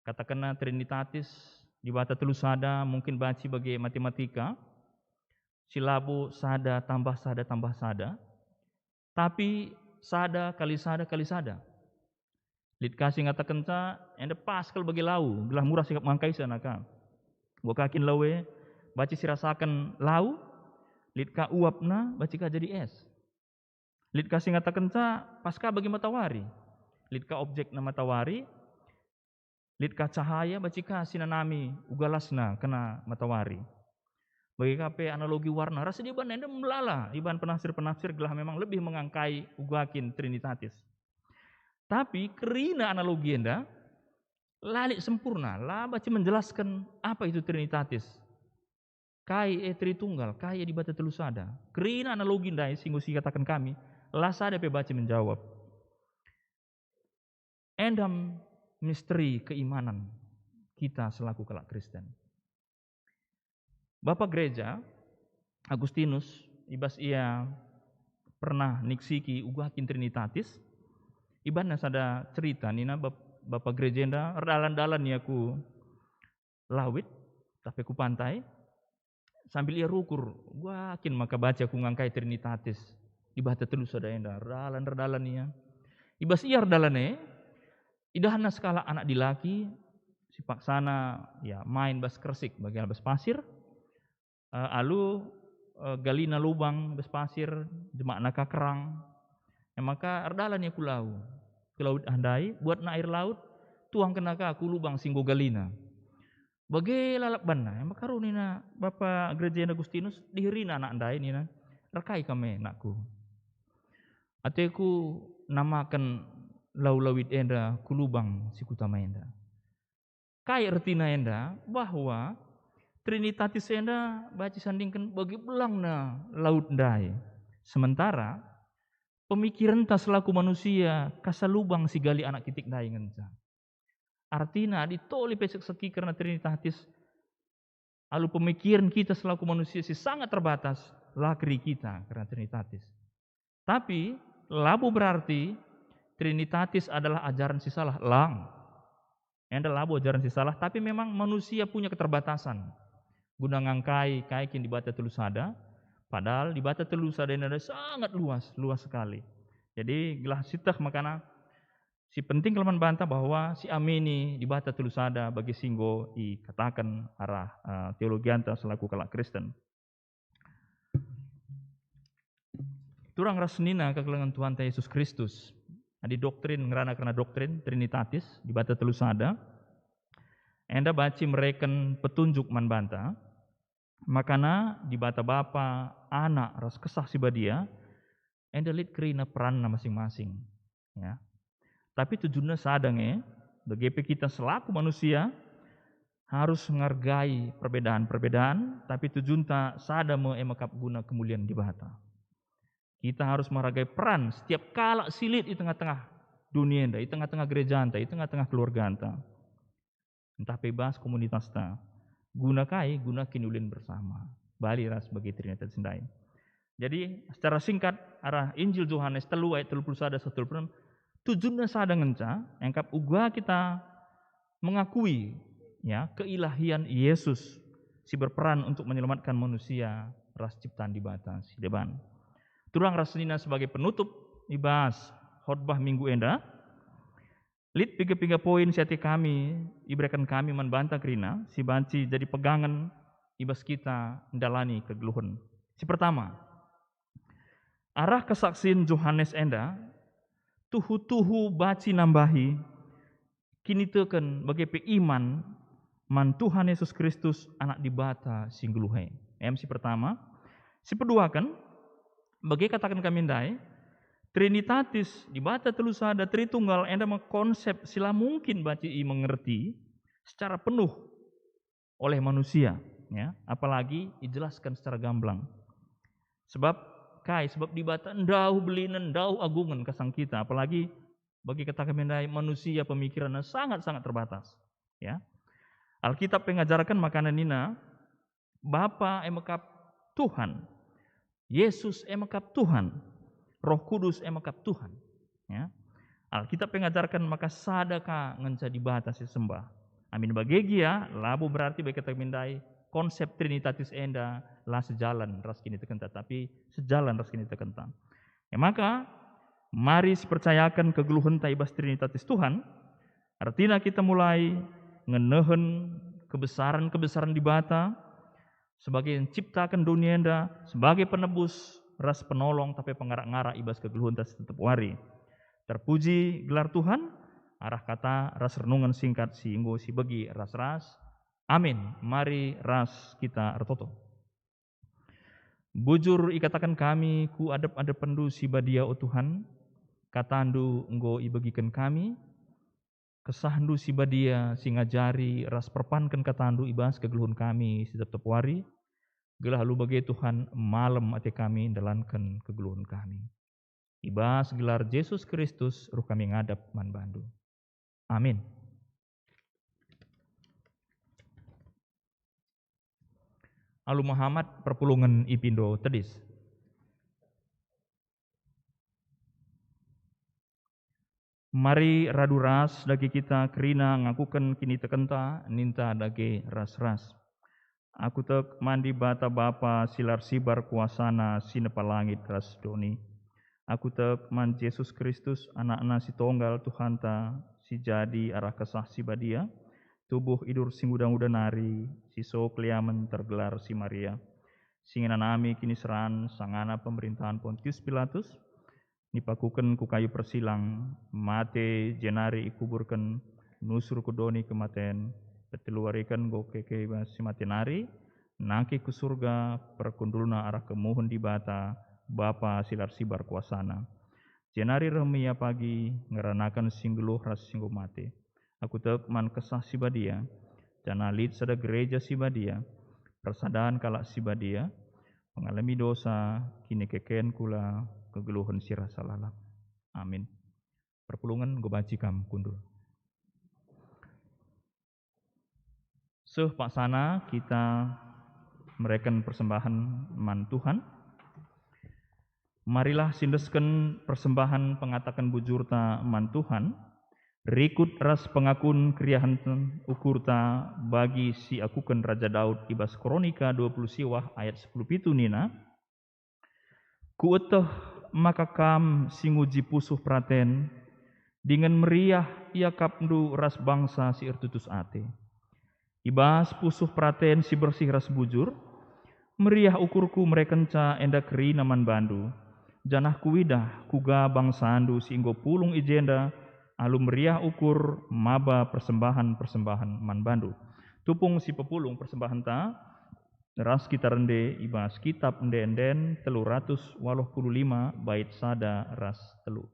Katakenna Trinitatis, Dibata telu sada, mungkin banci bage matematika, si labo sada tambah sada tambah sada, tapi sada kali sada kali sada. Lit ka si ngatakenca, enda pas kal bage lau, gelah murah sikap ngangkaisa naka. Buat ka kin lau e, banci sirasaken lau, lit ka uapna, banci ka jadi es. Lit ka si ngatakenca, pas ka bagi matawari. Lit ka objekna matawari, lit ka cahaya, banci ka si nanami uga lasna kena matawari. Bage ka pe analogi warna, ras dia iban enda melala iban penafsir-penafsir gelah memang lebih mengangkai uga kin Trinitatis. Tapi kerina analogi enda la lit sempurna, la banci menjelasken apa itu Trinitatis. Kai e Tritunggal, kai e Dibata telu sada. Kerina analogi ndai si enggo sikataken kami, la sada pe banci menjawab. Enda misteri keimanan kita selaku kalak Kristen. Bapa Gereja Agustinus, i bas ia pernah niksiki uga kin Trinitatis, ibanna sada cerita nina bap-, Bapa Gereja enda erdalan-dalan ia ku lawit, tapi ku pantai, sambil ia rukur, "Wah, kin maka banci aku ngangkai Trinitatis, Dibata telu sada enda." Erdalan, erdalan ia. I bas ia erdalan e, idahna sekalak anak dilaki, si paksana, ya, main bas kersik, bage bas pasir, eh, alu, eh, galina lubang bas pasir, jemakna ka kerang. E maka erdalan ia ku lau, ku lawit ah ndai, buatna air laut, tuangkenna ka ku lubang si enggo galina. Bage lalap banna, e maka reh nina Bapa Gereja enda Agustinus, diherina anak ndai nina, "Erkai kam e, nakku." Ateku namaken lau-lawit enda ku lubang si kutama enda. Kai ertina enda? Bahwa Trinitatis enda banci sandingken bagi belangna laut ndai. Sementara pemikirenta selaku manusia kasa lubang si gali anak kitik ndai ngenca. Artina, adi toli pe sekseki kerna Trinitatis, alu pemikiren kita selaku manusia si sangat terbatas, la keri kita kerna Trinitatis. Tapi, labo berarti Trinitatis adalah ajaran si salah, lang. Enda labo ajaran si salah, tapi memang manusia punya keterbatasan guna ngangkai kai kin Dibata telu sada, padahal Dibata telu sada enda sangat luas, luas sekali. Jadi, gelah sieteh makana si penting kal man banta bahwa siamini Dibata telu sada bagi si enggo ikataken arah, eh, teologianta selaku kalak Kristen. Turang ras senina kekelengen Tuhanta Yesus Kristus. Adi doktrin ngerana kerna doktrin Trinitatis, Dibata telu sada, enda banci mereken petunjuk man banta, makana Dibata Bapa, Anak, ras Kesah Si Badia, enda lit kerina peranna masing-masing. Ya. Tapi tujunna sada nge, bage pe kita selaku manusia harus ngargai perbedaan-perbedaan, tapi tujunta sada me, e mekap guna kemulian Dibata. Kita harus menghargai peran setiap kalak si lit i tengah-tengah dunia enda, i tengah-tengah gerejanta, i tengah-tengah keluarganta. Ntah pe bas komunitasta. Guna kai? Guna kiniulin bersama. Bali ras bagi Trinitatis ndai. Jadi, secara singkat, arah Injil Johanes telu ayat telu puluh sada sampai telu puluh enam, tujunna sada ngenca, engkap uga kita mengakui, ya, keilahian Yesus si berperan untuk menyelamatkan manusia ras ciptaan Dibata si deban. Turang ras senina sebagai penutup i bas khotbah minggu enda, lit piga-piga poin si ate kami ibereken kami man banta kerina, si banci jadi pegangen i bas kita ndalani kegeluhen. Si pertama, arah kesaksin Johanes enda tuhu-tuhu banci nambahi kiniteken bage pe iman man Tuhan Yesus Kristus, Anak Dibata si nggeluh e. Em si pertama. Si peduaken, bage kataken kami ndai, Trinitatis, Dibata telu sada, Tritunggal, enda me konsep si la mungkin banci imengerti secara penuh oleh manusia, ya, apalagi ijelaskan secara gamblang. Sebab kai? Sebab Dibata ndauh belinen, ndauh agungen kasang kita, apalagi bagi kata kami ndai, manusia pemikiranna sangat-sangat terbatas. Ya. Alkitab pe ngajarken makana nina, Bapa e mekap Tuhan, Yesus e mekap Tuhan, Roh Kudus e mekap Tuhan. Ya. Alkitab pe ngajarken maka sada ka ngenca Dibata si sembah. Amin bage gia, labo berarti bagi kata kami ndai konsep Trinitatis enda la sejalan ras kinitekenta, tapi sejalan ras kinitekenta. E maka, mari sipercayaken kegeluhenta i bas Trinitatis Tuhan, ertina kita mulai ngenehen kebesaran-kebesaran Dibata sebagai enciptaken doni enda, sebagai penebus ras penolong, tapi pengarak-ngarak i bas kegeluhenta si tep-tep wari. Terpuji gelar Tuhan, arah kata ras renungen singkat si enggo sibegi ras-ras. Amin. Mari ras kita ertoto. Bujur ikataken kami ku adep-adepenndu si badia, o Tuhan, katandu enggo ibegiken kami, kesahndu si badia si ngajari ras perpanken katandu i bas kegeluhen kami si tep-tep wari, gelah alu bage, Tuhan, malem ate kami ndalanken kegeluhen kami. I bas gelar Jesus Kristus ruh kami ngadap man bandu. Amin. Alu mehamat perpulungen ipindo tedis. Mari radu ras dage kita kerina ngakuken kinitekenta, ninta dage ras-ras. Aku tek man Dibata Bapa si la ersibar kuasaNa si nepa langit ras doni. Aku tek man Jesus Kristus, AnakNa si Tonggal Tuhanta, si jadi arah Kesah Si Badia, tubuh idur si nguda-nguda nari, si so keliamen tergelar si Maria, si ngenanami kiniseran sangana pemerintahen Pontius Pilatus, nipakuken ku kayu persilang, mate jenari ikuburken, nusur ku doni kematen, peteluwariken enggo keke i bas si mate nari, nangkih ku Surga, perkundulna arah kemuhen Dibata, Bapa si la ersibar kuasaNa. Jenari reh me ia pagi ngeranaken si nggeluh ras si enggo mate. Aku tek man Kesah Si Badia, janah lit sada gereja si badia, persadan kalak si badia, pengalemi dosa, kinikekenku la kegeluhen si rasa lalap. Amin. Perpulungen enggo banci kam kundul. Seh paksana kita mereken persembahen man Tuhan. Marilah siendesken persembahen pengataken bujurta man Tuhan, rikut ras pengakun keriahen ukurta bagi si akuken Raja Daud i bas Kronika dua puluh siwah ayat sepuluh pitu nina, "Kueteh maka kam si nguji pusuh peraten, dingen meriah iakapndu ras bangsa si ertutus ate. I bas pusuh peraten si bersih ras bujur, meriah ukurku merekenca enda kerina man bandu, janah kuidah kuga bangsandu si enggo pulung i jenda alu meriah ukur maba persembahen-persembahen man bandu." Tupung si pepulung persembahenta, ras kita rende i bas Kitab Ende-enden telu ratus waluh puluh lima bait sada ras telu.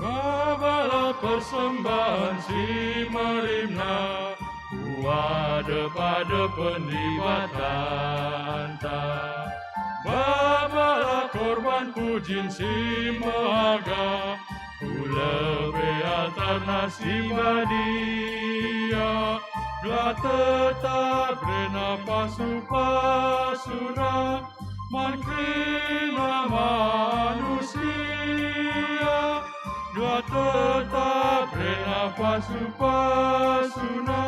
Babalah persembahen si merimna ku adep-adepen Dibatanta. Babalah korban pujin si mehaga ku lebe altarna si badia, gelah tetap rena pasu-pasuna man kerina manusia, gelah tetap rena pasu-pasuna,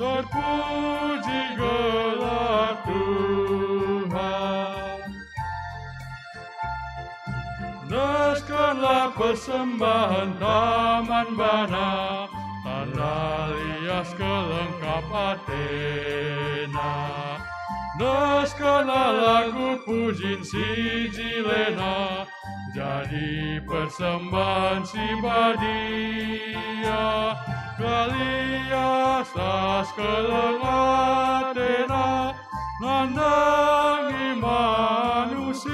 terpuji gelar Tuhan. Endeskenlah persembahen man bana, tanda lias kelengkap atena. Endeskenlah lagu pujin si jilena, jadi persembahen si badia. Gelah lias ras keleng atena nandangi manusia,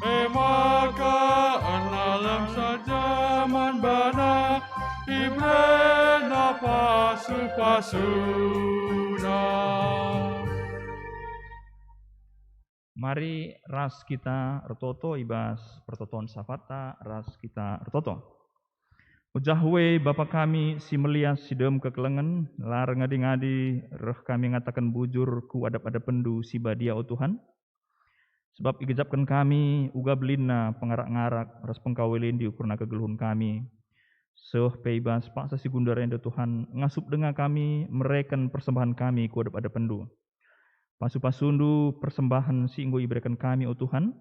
e maka ernalang saja man bana, iberena pasu-pasuna. Mari ras kita ertoto i bas pertoton syafaatta, ras kita ertoto. O Jahwe, Bapa kami si melias si dem kekelengen, la erngadi-ngadi reh kami ngataken bujur ku adep-adepenNdu si badia, o Tuhan. Sebab igejapken kami uga belinna pengarak-ngarak ras pengkaweleNdi ukurna kegeluhen kami. Seh pe i bas paksa si gundar enda, Tuhan, ngasup denga kami mereken persembahen kami ku adep-adepenNdu. Pasu-pasuNdu persembahen si enggo ibereken kami, o Tuhan,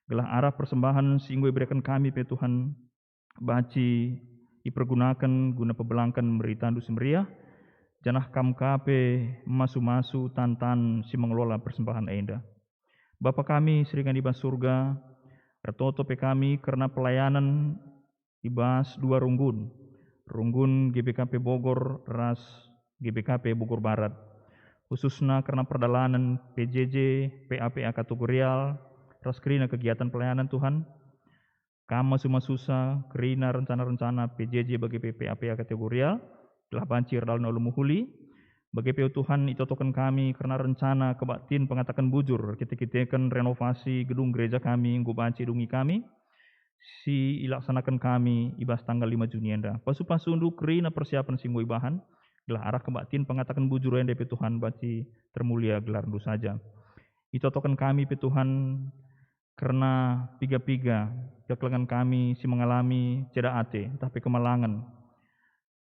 gelah arah persembahen si enggo ibereken kami pe, Tuhan, banci ipergunaken guna pebelangken beritaNdu si meriah, janah Kam ka pe masu-masu tan-tan si mengelola persembahen enda. Bapa kami si ringan i bas Surga, ertoto pe kami kerna pelayanen i bas dua runggun, runggun G B K P Bogor ras G B K P Bogor Barat, khususna kerna perdalanen P J J, P A P A Kategorial, ras kerina kegiatan pelayanan, Tuhan. Kam masu-masusa kerina rencana-rencana P J J bage pe P A P A Kategorial, gelah banci erdalan alu mehuli. Bage pe, o Tuhan, itotoken kami kerna rencana kebaktin pengataken bujur erkite-kiteken renovasi gedung gereja kami enggo banci idungi kami, si ilaksanaken kami i bas tanggal lima Juni enda. Pasu-pasuNdu kerina persiapen si enggo ibahan, gelah arah kebaktin pengataken bujur enda pe, Tuhan, banci termulia gelarNdu saja. Itotoken kami pe, Tuhan, kerna piga-piga kekelengen kami si mengalami ceda ate ntah pe kemalangen.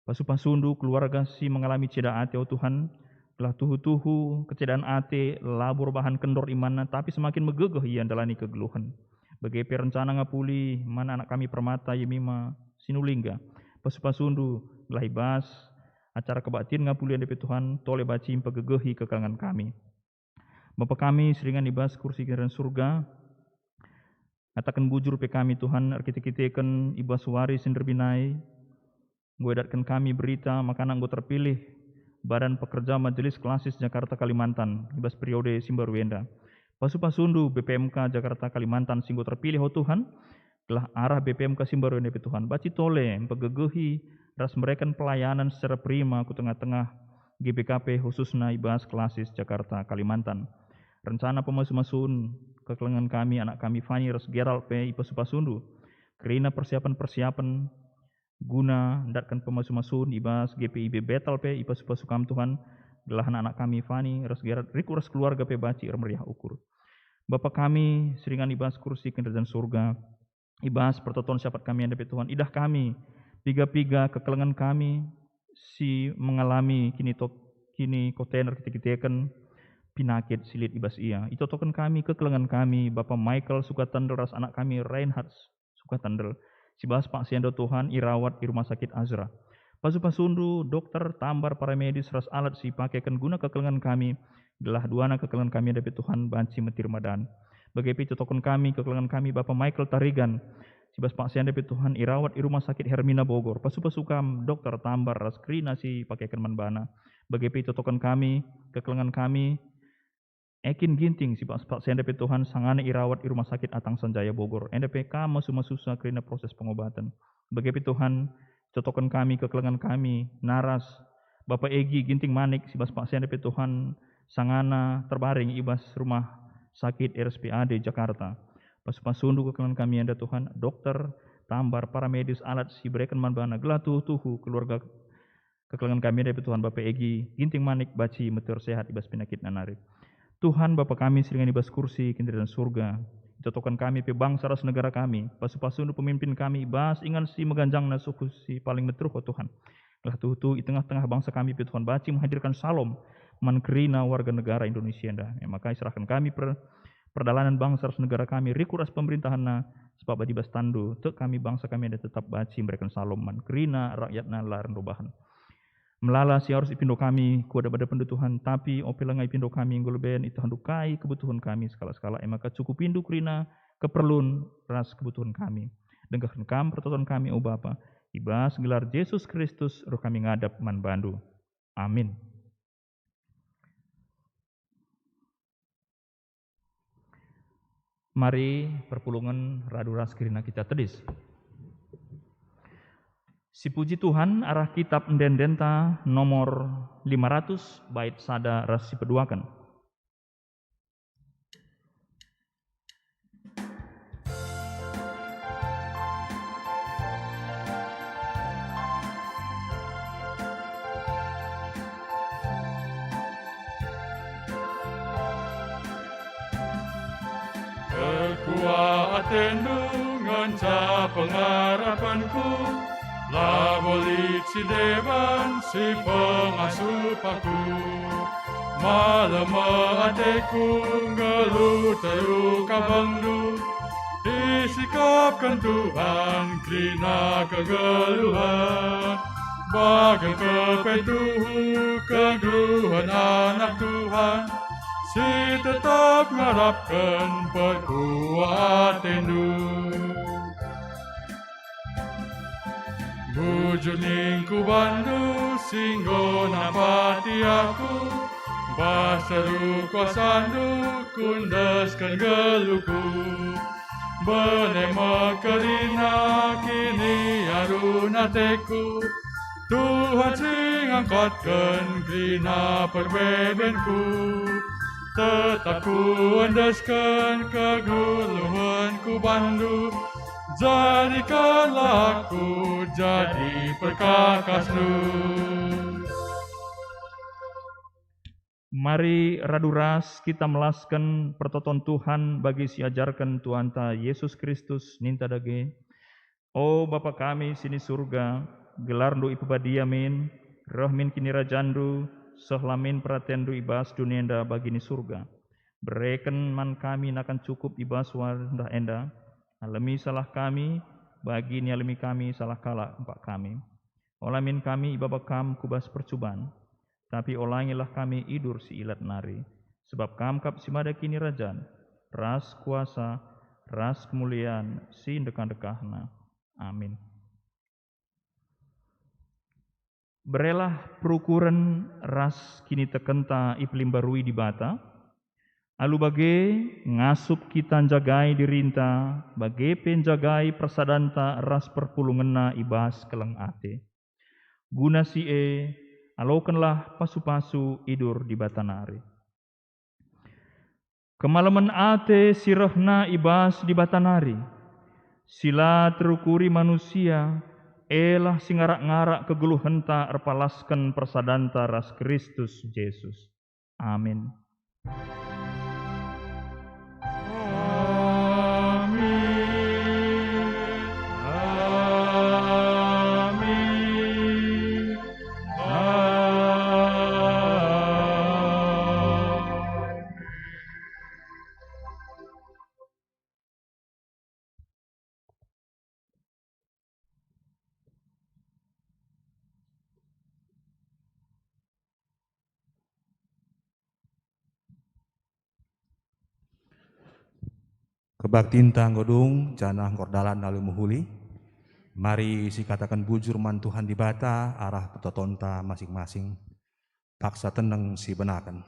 Pasu-pasuNdu keluarga si mengalami ceda ate, o Tuhan, gelah tuhu-tuhu kecedan ate labo erbahan kendor imanna, tapi semakin megegeh ia ndalani kegeluhen. Bage pe rencana ngapuli man anak kami Permata Yemima Sinulingga. Pasu-pasuNdu gelah i bas acara kebaktin ngapuli enda pe, Tuhan, tole banci mpegegehi kekelengen kami. Bapa kami si ringan i bas kursi kinirahen Surga, Kataken bujur pe kami, Tuhan, erkite-kiteken i bas wari si nderbinai, enggo idatken kami berita maka enggo terpilih Badan Pekerja Majelis Klasis Jakarta Kalimantan i bas periode si mbaru enda. Pasu-pasundu B P M K Jakarta Kalimantan si enggo terpilih, o Tuhan, gelah arah B P M K si mbaru enda pe, Tuhan, banci tole mpegegehi ras mereken pelayanan secara prima ku tengah-tengah G B K P, khususna i bas Klasis Jakarta Kalimantan. Rencana pemasu-masun kekelengen kami, anak kami Fani ras Gerald pe ipasu-pasundu. Kerina persiapen-persiapen guna ndatken pemasu-masun i bas G P I B Betel pe ipasu-pasu Kam, Tuhan, gelah anak-anak kami Fani ras Gerard, Riko ras keluarga pe banci ermeriah ukur. Bapa kami si ringan i bas kursi Kinirajan Surga, i bas pertoton syapat kami enda pe, Tuhan, idah kami piga-piga kekelengen kami si mengalami kinito-, kinikoten erkite-kiteken penakit si lit i bas ia. Itotoken kami kekelengen kami, Bapa Michael Sukatendel ras anak kami Reinhard Sukatendel, si bas paksa enda, Tuhan, irawat i Rumah Sakit Azra. Pasu-pasundu, dokter, tambar, paramedis, ras alat si ipakeken guna kekelengen kami, gelah duana kekelengen kami enda pe, Tuhan, banci metir madan. Bage pe itotoken kami kekelengen kami Bapa Michael Tarigan, si bas paksa enda pe, Tuhan, irawat i Rumah Sakit Hermina Bogor. Pasu-pasu Kam, dokter, tambar, ras kerina si ipakeken man bana. Bage pe itotoken kami kekelengen kami Ekin Ginting, si bas paksa enda pe, Tuhan, sangana irawat i Rumah Sakit Atang Sanjaya Bogor. Enda pe Kam masu-masusa kerina proses pengobaten. Bage pe, Tuhan, itotoken kami kekelengen kami, naras Bapa Egi Ginting Manik, si bas paksa enda pe, Tuhan, sangana terbaring i bas Rumah Sakit R S P A D Jakarta. Pasu-pasundu kekelengen kami enda, Tuhan, dokter, tambar, paramedis, alat si ibereken man bana, gelah tuhu-tuhu keluarga kekelengen kami enda pe, Tuhan, Bapa Egi Ginting Manik banci meter sehat i bas penakitna nari. Tuhan, Bapa kami si ringan i bas kursi Kinirajan Surga, itotoken kami pe bangsa ras negara kami, pasu-pasundu pemimpin kami i bas ingan si meganjangna suku si paling meteruk, o Tuhan. Gelah tuhu-tuhu i tengah-tengah bangsa kami pe, Tuhan, banci menghadirkan salom man kerina warga negara Indonesia enda. E maka iserahken kami per-, perdalanen bangsa ras negara kami, Riko ras pemerintahanna, sebab adi bas tanNdu tek kami, bangsa kami enda tetap banci mereken salom man kerina rakyatna la ernubahen. Melala si arus ipindo kami ku adep-adepndu, Tuhan, tapi ope langa ipindo kami enggo leben itahndu kai kebutuhen kami sekalak-sekalak, e maka cukupiNdu kerina keperlun ras kebutuhen kami. Denggehken Kam pertoton kami, o Bapa, i bas gelar Jesus Kristus reh kami ngadap man bandu. Amin. Mari perpulungen radu ras kerina kita tedis. Sipuji Tuhan arah kitab ende-endenta nomor lima ratus, bait sada ras si peduaken. Erkuah atendu ngenca pengarapenku, labo lit si deban si pengasup aku. Malem me ateku nggeluh teruh kabengndu, isikapken Tuhan kerina kegeluhen. Bage pe tuhu kegeluhen anak Tuhan, si tetap ngarapken perkuah atendu. Bujur ningku bandu si enggo nampati aku, bas teruh kuasandu kuendesken geluhku. Bene me kerina kiniarun ateku, Tuhan si ngangkatken kerina perbebenku. Tetap kuendesken kegeluhenku bandu, jadikanlah aku jadi perkakasndu. Mari radu ras kita melasken pertoton Tuhan bagi si ajarken Tuhanta Jesus Kristus, ninta dage, O Bapa kami si ni Surga, gelarNdu ipebadia min, reh min kinirajanNdu, sehlah min peratenndu i bas doni enda bagi ni Surga. Bereken man kami nakan cukup i bas wadah enda, alemi salah kami, bagi nialemi kami salah kalak empak kami. Ola min kami ibaba Kam ku bas percuban, tapi olangilah kami idur si ilat nari, sebab Kam kap si mada kinirajan, ras kuasa, ras kemulian si ndekah-ndekahna. Amin. Berelah perukuren ras kinitekenta ipelimbarui Dibata, alu bage ngasup kita njagai dirinta, bage pe njagai persadanta ras perpulungenna i bas keleng ate. Guna si e, alokenlah pasu-pasu idur Dibata nari. Kemalemen ate si rehna i bas Dibata nari, si la terukuri manusia, elah si ngarak-ngarak kegeluhenta erpalasken persadanta ras Kristus Jesus. Amin. Amin. Amin. Amin. Kebaktinta enggo dung, janah enggo erdalan alu mehuli. Mari sikataken bujur man Tuhan Dibata arah pertotonta masing-masing. Paksa teneng sibenaken.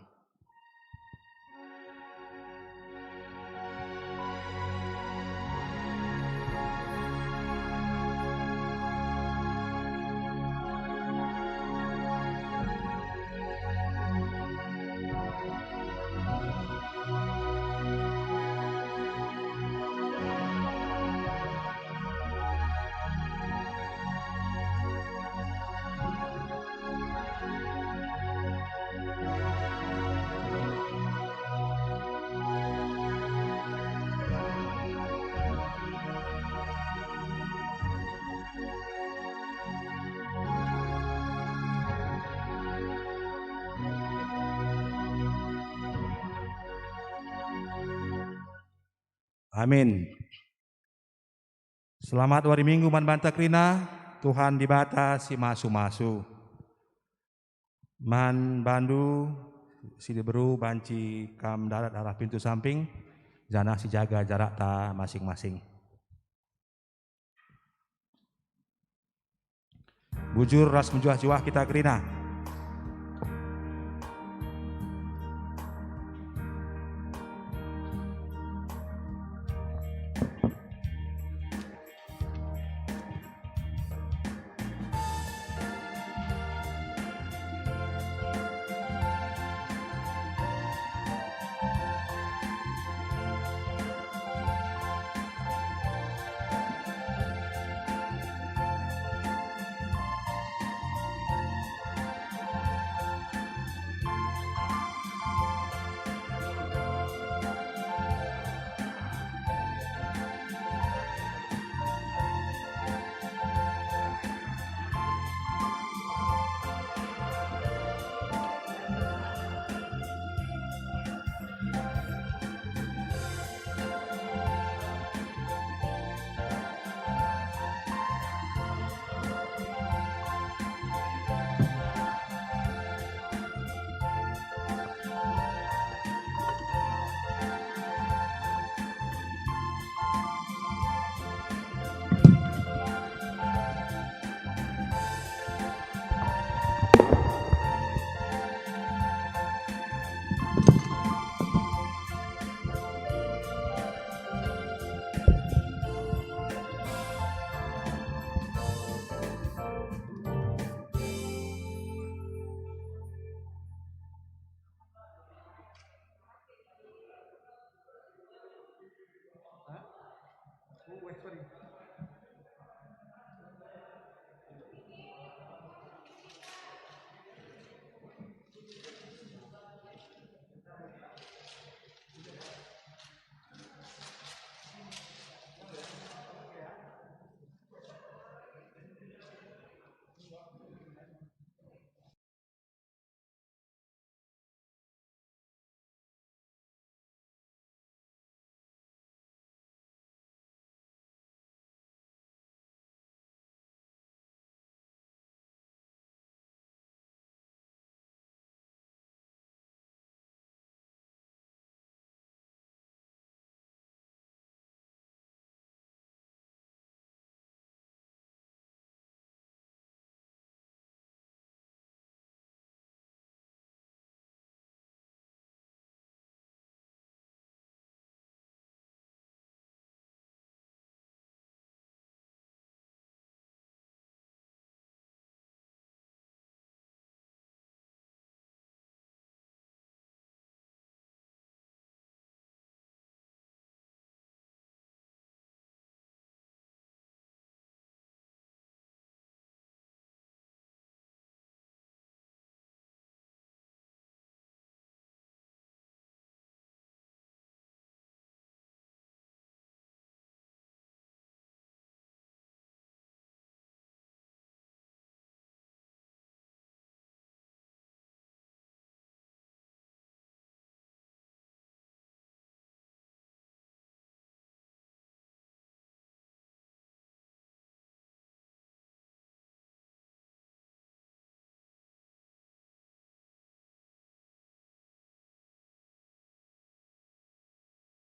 Amin. Selamat wari Minggu man banta kerina, Tuhan Dibata si masu-masu. Man bandu si diberu banci kam ndarat arah pintu samping, janah sijaga jarakta masing-masing. Bujur ras mejuah-juah kita kerina.